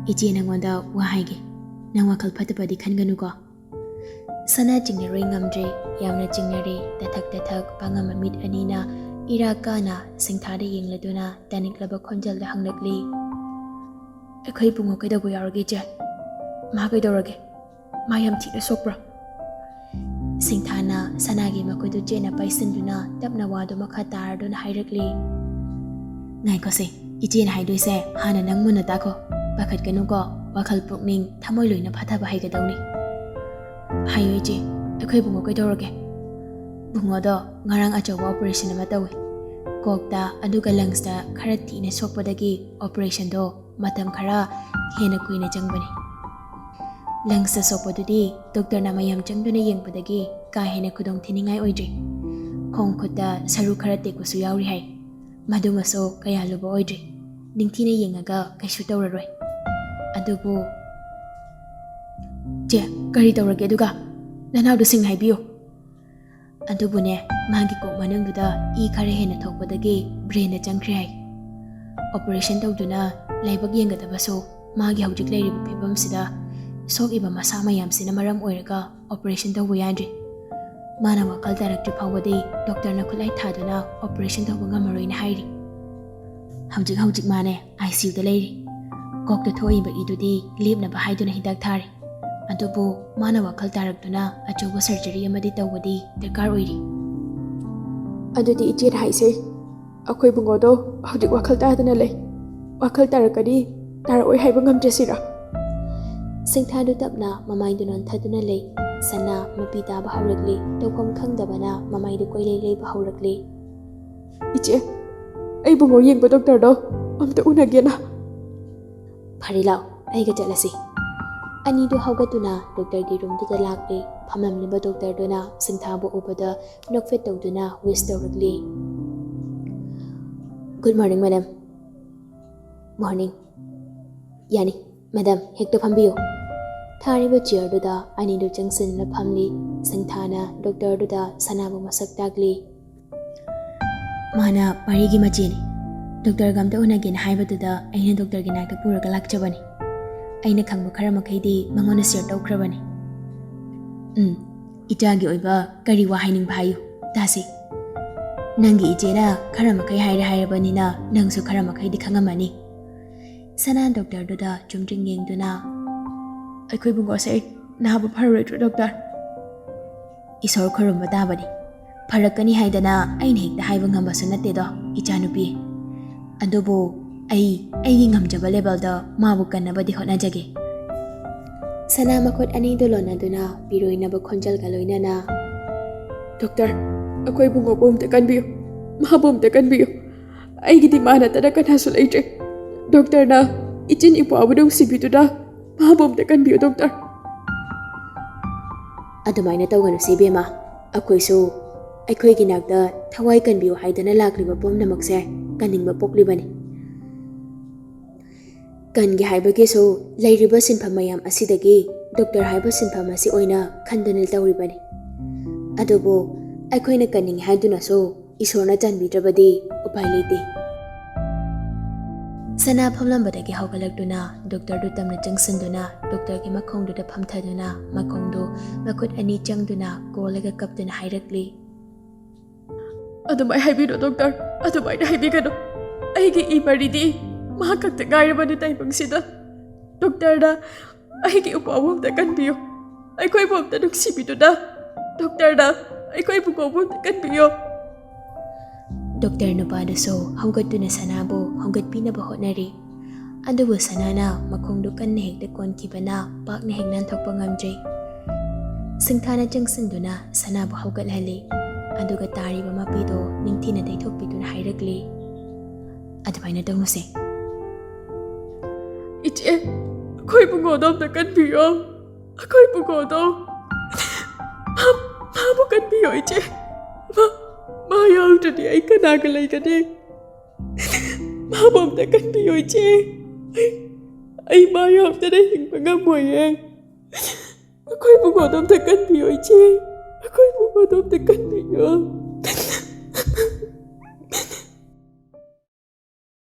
ꯏꯆꯦ ꯅꯪꯉꯣꯟꯗ ꯋꯥ ꯍꯥꯏꯒꯦ꯫ ꯅꯪ ꯋꯥꯈꯜ ꯐꯠꯇꯕꯗꯤ ꯈꯟꯒꯅꯨꯀꯣ?" ꯁꯅꯥ ꯆꯤꯡꯅꯔꯣꯏ ꯉꯝꯗ꯭ꯔꯦ꯫ ꯌꯥꯝꯅ ꯆꯤꯡꯅꯔꯦ꯫ ꯇꯊꯛ ꯇꯊꯛ ꯄꯥꯡꯉꯝꯕ ꯃꯤꯠ ꯑꯅꯤꯅ ꯏꯔꯥꯛ ꯀꯥꯅ ꯁꯤꯡꯊꯥꯗ ꯌꯦꯡꯂꯗꯨꯅ ꯇꯥꯅꯤꯡꯂꯕ ꯈꯣꯟꯖꯦꯜꯗ ꯍꯪꯂꯛꯂꯤ꯫ "ꯑꯩꯈꯣꯏ ꯏꯕꯨꯡꯉꯣ ꯀꯩꯗꯧꯕ ꯌꯥꯎꯔꯒꯦ, ꯏꯆꯦ? ꯃꯥ ꯀꯩꯗꯧꯔꯒꯦ? ꯃꯥ ꯌꯥꯝ ꯊꯤꯅ ꯁꯣꯛꯄ꯭ꯔꯥ?" ꯁꯤꯡꯊꯥꯅ ꯁꯅꯥꯒꯤ ꯃꯈꯨꯠꯇꯨ ꯆꯦꯠꯅ ꯄꯥꯏꯁꯤꯟꯗꯨꯅ ꯇꯞꯅ ꯋꯥꯗꯨ ꯃꯈꯥ ꯇꯥꯔꯗꯨꯅ ꯍꯥꯏꯔꯛꯂꯤ꯫ "ꯉꯥꯏꯈꯣꯁꯦ, ꯏꯆꯦꯅ ꯍꯥꯏꯗꯣꯏꯁꯦ ꯍꯥꯟꯅ ꯅꯪ ꯃꯨꯟꯅ ꯇꯥꯈꯣ꯫ ꯄꯥꯈꯠꯀꯅꯨꯀꯣ, ꯋꯥꯈꯜ ꯄꯨꯛꯅꯤꯡ ꯊꯃꯣꯏ ꯂꯣꯏꯅ ꯐꯥꯊꯕ ꯍꯩꯒꯗꯧꯅꯤ꯫ ꯍꯥꯏꯌꯣ ꯏꯆꯦ, ꯑꯩꯈꯣꯏ ꯏꯕꯨꯡꯉꯣ ꯀꯩꯗꯧꯔꯒꯦ?" "ꯕꯨꯡꯉꯣꯗꯣ ꯉꯔꯥꯡ ꯑꯆꯧꯕ ꯑꯣꯄꯔꯦꯁꯟ ꯑꯃ ꯇꯧꯏ꯫ ꯀꯣꯛꯇ ꯑꯗꯨꯒ ꯂꯪꯁꯇ ꯈꯔ ꯊꯤꯅ ꯁꯣꯛꯄꯗꯒꯤ ꯑꯣꯄꯔꯦꯁꯟꯗꯣ ꯃꯇꯝ ꯈꯔ ꯍꯦꯟꯅ ꯀꯨꯏꯅ ꯆꯪꯕꯅꯤ꯫ ꯂꯪꯁꯇ ꯁꯣꯛꯄꯗꯨꯗꯤ ꯗꯣꯛꯇꯔꯅ ꯃꯌꯥꯝ ꯆꯪꯗꯨꯅ ꯌꯦꯡꯕꯗꯒꯤ ꯀꯥ ꯍꯦꯟꯅ ꯈꯨꯗꯣꯡ ꯊꯤꯅꯤꯡꯉꯥꯏ ꯑꯣꯏꯗ꯭ꯔꯤ꯫ ꯈꯣꯡ ꯈꯨꯠꯇ ꯁꯔꯨ ꯈꯔ ꯇꯦꯛꯄꯁꯨ ꯌꯥꯎꯔꯤ ꯍꯥꯏ꯫ ꯃꯗꯨꯃꯁꯨ ꯀꯌꯥ ꯂꯨꯕ ꯑꯣꯏꯗ꯭ꯔꯤ꯫ ꯅꯤꯡꯊꯤꯅ ꯌꯦꯡꯉꯒ ꯀꯩꯁꯨ ꯇꯧꯔꯔꯣꯏ꯫ ꯑꯗꯨꯕꯨ..." "ꯆꯦ, ꯀꯔꯤ ꯇꯧꯔꯒꯦ ꯑꯗꯨꯒ? ꯅꯅꯥꯎꯗꯨ ꯁꯦꯡꯅ ꯍꯥꯏꯕꯤꯌꯨ꯫" "ꯑꯗꯨꯕꯨꯅꯦ, ꯃꯥꯒꯤ ꯀꯣꯛ ꯃꯅꯨꯡꯗꯨꯗ ꯏ ꯈꯔ ꯍꯦꯟꯅ ꯊꯣꯛꯄꯗꯒꯤ ꯕ꯭ꯔꯦꯟꯗ ꯆꯪꯈ꯭ꯔꯦ ꯍꯥꯏ꯫ ꯑꯣꯄꯔꯦꯁꯟ ꯇꯧꯗꯨꯅ ꯂꯥꯏꯕꯛ ꯌꯦꯡꯒꯗꯕꯁꯨ ꯃꯥꯒꯤ ꯍꯧꯖꯤꯛ ꯂꯩꯔꯤꯕ ꯐꯤꯕꯝꯁꯤꯗ ꯁꯣꯛꯏꯕ ꯃꯁꯥ ꯃꯌꯥꯝꯁꯤꯅ ꯃꯔꯝ ꯑꯣꯏꯔꯒ ꯑꯣꯄꯔꯦꯁꯟ ꯇꯧꯕ ꯌꯥꯗ꯭ꯔꯤ꯫ ꯃꯥꯅ ꯋꯥꯈꯜ ꯇꯥꯔꯛꯇ꯭ꯔꯤ ꯐꯥꯎꯕꯗꯤ ꯗꯣꯛꯇꯔꯅ ꯈꯨꯠꯂꯥꯏ ꯊꯥꯗꯨꯅ ꯑꯣꯄꯔꯦꯁꯟ ꯇꯧꯕ ꯉꯝꯃꯔꯣꯏꯅ ꯍꯥꯏꯔꯤ꯫ ꯍꯧꯖꯤꯛ ꯍꯧꯖꯤꯛ ꯃꯥꯅꯦ ꯑꯥꯏ ꯁꯤ ꯌꯨꯗ ꯂꯩꯔꯤ꯫ ꯀꯣꯛꯇ ꯊꯣꯛꯏꯕ ꯏꯗꯨꯗꯤ ꯂꯦꯞꯅꯕ ꯍꯥꯏꯗꯨꯅ ꯍꯤꯗꯥꯛ ꯊꯥꯔꯤ꯫ ꯑꯗꯨꯕꯨ ꯃꯥꯅ ꯋꯥꯈꯜ ꯇꯥꯔꯛꯇꯨꯅ ꯑꯆꯧꯕ ꯁꯔꯖꯔꯤ ꯑꯃꯗꯤ ꯇꯧꯕꯗꯤ ꯗꯔꯀꯥꯔ ꯑꯣꯏꯔꯤ꯫" ꯑꯗꯨꯗꯤ ꯏꯆꯦꯅ ꯍꯥꯏꯁꯦ, ꯑꯩꯈꯣꯏ ꯏꯕꯨꯡꯉꯣꯗꯣ ꯍꯧꯖꯤꯛ ꯋꯥꯈꯜ ꯇꯥꯗꯅ ꯂꯩ꯫ ꯋꯥꯈꯜ ꯇꯥꯔꯛꯀꯅꯤ, ꯇꯥꯔꯛꯑꯣꯏ ꯍꯥꯏꯕ ꯉꯝꯗ꯭ꯔꯁꯤꯔꯥ? ꯁꯤꯡꯊꯥꯗꯨ ꯇꯞꯅ ꯃꯃꯥꯏꯗꯨ ꯅꯣꯟꯊꯗꯨꯅ ꯂꯩ꯫ ꯁꯅꯥ ꯃꯄꯤ ꯇꯥꯕ ꯍꯧꯔꯛꯂꯤ꯫ ꯇꯧꯐꯝ ꯈꯪꯗꯕꯅ ꯃꯃꯥꯏꯗꯨ ꯀꯣꯏꯂꯩ ꯂꯩꯕ ꯍꯧꯔꯛꯂꯤ꯫ "ꯏꯆꯦ, ꯑꯩ ꯏꯕꯨꯡꯉꯣ ꯌꯦꯡꯕ ꯗꯣꯛꯇꯔꯗꯣ ꯑꯝꯇ ꯎꯅꯒꯦꯅ꯫" "ꯐꯔꯦ, ꯂꯥꯛꯑꯣ, ꯑꯩꯒ ꯆꯠꯂꯁꯤ꯫" ꯑꯅꯤꯗꯨ ꯍꯧꯒꯠꯇꯨꯅ ꯗꯣꯛꯇꯔꯒꯤ ꯔꯨꯝꯗꯨꯗ ꯂꯥꯛꯂꯦ꯫ ꯐꯝꯂꯝꯂꯤꯕ ꯗꯣꯛꯇꯔꯗꯨꯅ ꯁꯤꯡꯊꯥꯕꯨ ꯎꯕꯗ ꯅꯣꯛꯐꯦꯠ ꯇꯧꯗꯨꯅ ꯋꯤꯁ ꯇꯧꯔꯛꯂꯤ꯫ "Good morning, madam꯫" "Morning꯫ ꯌꯥꯅꯤ, ꯃꯦꯗꯥꯝ, ꯍꯦꯛꯇ ꯐꯝꯕꯤꯌꯨ꯫" ꯊꯥꯔꯤꯕ ꯆꯤꯌꯔꯗꯨꯗ ꯑꯅꯤꯗꯨ ꯆꯪꯁꯤꯟꯅ ꯐꯝꯂꯤ꯫ ꯁꯤꯡꯊꯥꯅ ꯗꯣꯛꯇꯔꯗꯨꯗ ꯁꯅꯥꯕꯨ ꯃꯁꯛ ꯇꯥꯛꯂꯤ꯫ "ꯃꯥꯅ ꯄꯥꯔꯤꯒꯤ ꯃꯆꯦꯅꯤ꯫ ꯗꯣꯛꯇꯔꯒ ꯑꯝꯇ ꯎꯅꯒꯦꯅ ꯍꯥꯏꯕꯗꯨꯗ ꯑꯩꯅ ꯗꯣꯛꯇꯔꯒꯤ ꯅꯥꯛꯇ ꯄꯨꯔꯒ ꯂꯥꯛꯆꯕꯅꯤ꯫ ꯑꯩꯅ ꯈꯪꯕ ꯈꯔ ꯃꯈꯩꯗꯤ ꯃꯉꯣꯟꯗ ꯁꯤꯌꯔ ꯇꯧꯈ꯭ꯔꯕꯅꯤ꯫" "ꯎꯝ, ꯏꯆꯥꯒꯤ ꯑꯣꯏꯕ ꯀꯔꯤ ꯋꯥ ꯍꯥꯏꯅꯤꯡꯕ ꯍꯥꯏꯌꯨ ꯇꯥꯁꯤ꯫ ꯅꯪꯒꯤ ꯏꯆꯦꯅ ꯈꯔ ꯃꯈꯩ ꯍꯥꯏꯔꯦ ꯍꯥꯏꯔꯕꯅꯤꯅ ꯅꯪꯁꯨ ꯈꯔ ꯃꯈꯩꯗꯤ ꯈꯪꯉꯝꯃꯅꯤ꯫" ꯁꯅꯥ ꯗꯣꯛꯇꯔꯗꯨꯗ ꯆꯨꯝꯗ꯭ꯔꯤꯡ ꯌꯦꯡꯗꯨꯅ, "ꯑꯩꯈꯣꯏ ꯏꯕꯨꯡꯉꯣꯁꯦ ꯅꯥꯕ ꯐꯔꯔꯣꯏꯗ꯭ꯔꯣ, ꯗꯣꯛꯇꯔ?" "ꯏꯁꯣꯔ ꯈꯨꯔꯨꯝꯕ ꯇꯥꯕꯅꯤ꯫ ꯐꯔꯛꯀꯅꯤ ꯍꯥꯏꯗꯅ ꯑꯩꯅ ꯍꯦꯛꯇ ꯍꯥꯏꯕ ꯉꯝꯕꯁꯨ ꯅꯠꯇꯦꯗꯣ, ꯏꯆꯥꯅꯨꯄꯤ꯫ ꯑꯗꯨꯕꯨ ꯑꯩ ꯑꯩꯒꯤ ꯉꯝꯖꯕ ꯂꯦꯕꯦꯜꯗ ꯃꯥꯕꯨ ꯀꯟꯅꯕꯗꯤ ꯍꯣꯠꯅꯖꯒꯦ꯫" ꯁꯅꯥ ꯃꯈꯨꯠ ꯑꯅꯤꯗꯨ ꯂꯣꯟꯅꯗꯨꯅ ꯄꯤꯔꯣꯏꯅꯕ ꯈꯣꯟꯖꯦꯜꯒ ꯂꯣꯏꯅꯅ, "ꯗꯣꯛꯇꯔ, ꯑꯩꯈꯣꯏ ꯏꯕꯨꯡꯉꯣꯕꯨ ꯑꯝꯇ ꯀꯟꯕꯤꯌꯨ, ꯃꯥꯕꯨ ꯑꯝꯇ ꯀꯟꯕꯤꯌꯨ꯫ ꯑꯩꯒꯤꯗꯤ ꯃꯥ ꯅꯠꯇꯅ ꯀꯅꯥꯁꯨ ꯂꯩꯇ꯭ꯔꯦ꯫ ꯗꯣꯛꯇꯔꯅ ꯏꯆꯤꯟ ꯏꯄ꯭ꯋꯥꯕꯨ ꯅꯨꯡꯁꯤꯕꯤꯗꯨꯅ ꯃꯥꯕꯨ ꯑꯝꯇ ꯀꯟꯕꯤꯌꯨ, ꯗꯣꯛꯇꯔ꯫" "ꯑꯗꯨꯃꯥꯏꯅ ꯇꯧꯒꯅꯨꯁꯦ, ꯏꯕꯦꯝꯃ꯫ ꯑꯩꯈꯣꯏꯁꯨ ꯑꯩꯈꯣꯏꯒꯤ ꯅꯥꯛꯇ ꯊꯋꯥꯏ ꯀꯟꯕꯤꯌꯨ ꯍꯥꯏꯗꯅ ꯂꯥꯛꯂꯤꯕ ꯄꯨꯝꯅꯃꯛꯁꯦ ꯀꯟꯅꯤꯡꯕ ꯄꯣꯛꯂꯤꯕꯅꯤ꯫ ꯀꯟꯒꯦ ꯍꯥꯏꯕꯒꯤꯁꯨ ꯂꯩꯔꯤꯕ ꯁꯤꯟꯐꯝ ꯃꯌꯥꯝ ꯑꯁꯤꯗꯒꯤ ꯗꯣꯛꯇꯔ ꯍꯥꯏꯕ ꯁꯤꯟꯐꯝ ꯑꯁꯤ ꯑꯣꯏꯅ ꯈꯟꯗꯨꯅ ꯇꯧꯔꯤꯕꯅꯤ꯫ ꯑꯗꯨꯕꯨ ꯑꯩꯈꯣꯏꯅ ꯀꯟꯅꯤꯡꯉꯤ ꯍꯥꯏꯗꯨꯅꯁꯨ ꯏꯁꯣꯔꯅ ꯆꯥꯟꯕꯤꯗ꯭ꯔꯕꯗꯤ ꯎꯄꯥꯏ ꯂꯩꯇꯦ꯫" ꯁꯅꯥ ꯐꯝꯂꯝꯕꯗꯒꯤ ꯍꯧꯒꯠꯂꯛꯇꯨꯅ ꯗꯣꯛꯇꯔꯗꯨ ꯇꯝꯅ ꯆꯪꯁꯤꯟꯗꯨꯅ ꯗꯣꯛꯇꯔꯒꯤ ꯃꯈꯣꯡꯗꯨꯗ ꯐꯝꯊꯗꯨꯅ ꯃꯈꯣꯡꯗꯨ ꯃꯈꯨꯠ ꯑꯅꯤ ꯆꯪꯗꯨꯅ ꯀꯣꯜꯂꯒ ꯀꯞꯇꯨꯅ ꯍꯥꯏꯔꯛꯂꯤ꯫ "ꯑꯗꯨꯃꯥꯏ ꯍꯥꯏꯕꯤꯅꯨ, ꯗꯣꯛꯇꯔ, ꯑꯗꯨꯃꯥꯏꯅ ꯍꯥꯏꯕꯤꯒꯅꯨ꯫ ꯑꯩꯒꯤ ꯏ ꯃꯔꯤꯗꯤ ꯃꯍꯥꯛ ꯈꯛꯇ ꯉꯥꯏꯔꯕꯅꯤ ꯇꯥꯏꯕꯪꯁꯤꯗ꯫ ꯗꯣꯛꯇꯔꯅ ꯑꯩꯒꯤ ꯏꯄ꯭ꯋꯥꯕꯨ ꯑꯝꯇ ꯀꯟꯕꯤꯌꯨ꯫ ꯑꯩꯈꯣꯏꯕꯨ ꯑꯝꯇ ꯅꯨꯡꯁꯤꯕꯤꯗꯨꯅ꯫ ꯗꯣꯛꯇꯔꯅ ꯑꯩꯈꯣꯏ ꯏꯕꯨꯡꯉꯣꯕꯨ ꯑꯝꯇ ꯀꯟꯕꯤꯌꯨ꯫" ꯗꯣꯛꯇꯔ ꯅꯨꯄꯥꯗꯨꯁꯨ ꯍꯧꯒꯠꯇꯨꯅ ꯁꯅꯥꯕꯨ ꯍꯧꯒꯠꯄꯤꯅꯕ ꯍꯣꯠꯅꯔꯤ꯫ ꯑꯗꯨꯕꯨ ꯁꯅꯥꯅ ꯃꯈꯣꯡꯗꯨ ꯀꯟꯅ ꯍꯦꯛꯇ ꯀꯣꯟꯈꯤꯕꯅ ꯄꯥꯛꯅ ꯍꯦꯛ ꯅꯥꯟꯊꯣꯛꯄ ꯉꯝꯗ꯭ꯔꯤ꯫ ꯁꯤꯡꯊꯥꯅ ꯆꯪꯁꯤꯟꯗꯨꯅ ꯁꯅꯥꯕꯨ ꯍꯧꯒꯠꯍꯜꯂꯤ꯫ ꯑꯗꯨꯒ ꯇꯥꯔꯤꯕ ꯃꯄꯤꯗꯨ ꯅꯤꯡꯊꯤꯅ ꯇꯩꯊꯣꯛꯄꯤꯗꯨꯅ ꯍꯥꯏꯔꯛꯂꯤ, "ꯑꯗꯨꯃꯥꯏꯅ ꯇꯧꯅꯨꯁꯦ꯫ ꯏꯆꯦ, ꯑꯩꯈꯣꯏ ꯏꯕꯨꯡꯉꯣꯗꯣ ꯑꯝꯇ ꯀꯟꯕꯤꯌꯣ꯫ ꯑꯩꯈꯣꯏ ꯏꯕꯨꯡꯉꯣꯗꯣ꯫ ꯃꯥ-, ꯃꯥꯕꯨ ꯀꯟꯕꯤꯌꯣ, ꯏꯆꯦ꯫ ꯃꯥ, ꯃꯥ ꯌꯥꯎꯗ꯭ꯔꯗꯤ ꯑꯩ ꯀꯅꯥꯒ ꯂꯩꯒꯅꯤ? ꯃꯥꯕꯨ ꯑꯝꯇ ꯀꯟꯕꯤꯌꯣ, ꯏꯆꯦ꯫ ꯑꯩ, ꯑꯩ ꯃꯥ ꯌꯥꯎꯗꯅ ꯍꯤꯡꯕ ꯉꯝꯃꯣꯏꯌꯦ꯫ ꯑꯩꯈꯣꯏ ꯏꯕꯨꯡꯉꯣꯗꯣ ꯑꯝꯇ ꯀꯟꯕꯤꯌꯣ, ꯏꯆꯦ꯫ ꯑꯩꯈꯣꯏ ꯏꯕꯨꯡꯉꯣꯗꯣ ꯑꯝꯇ ꯀꯟꯕꯤꯌꯣ꯫"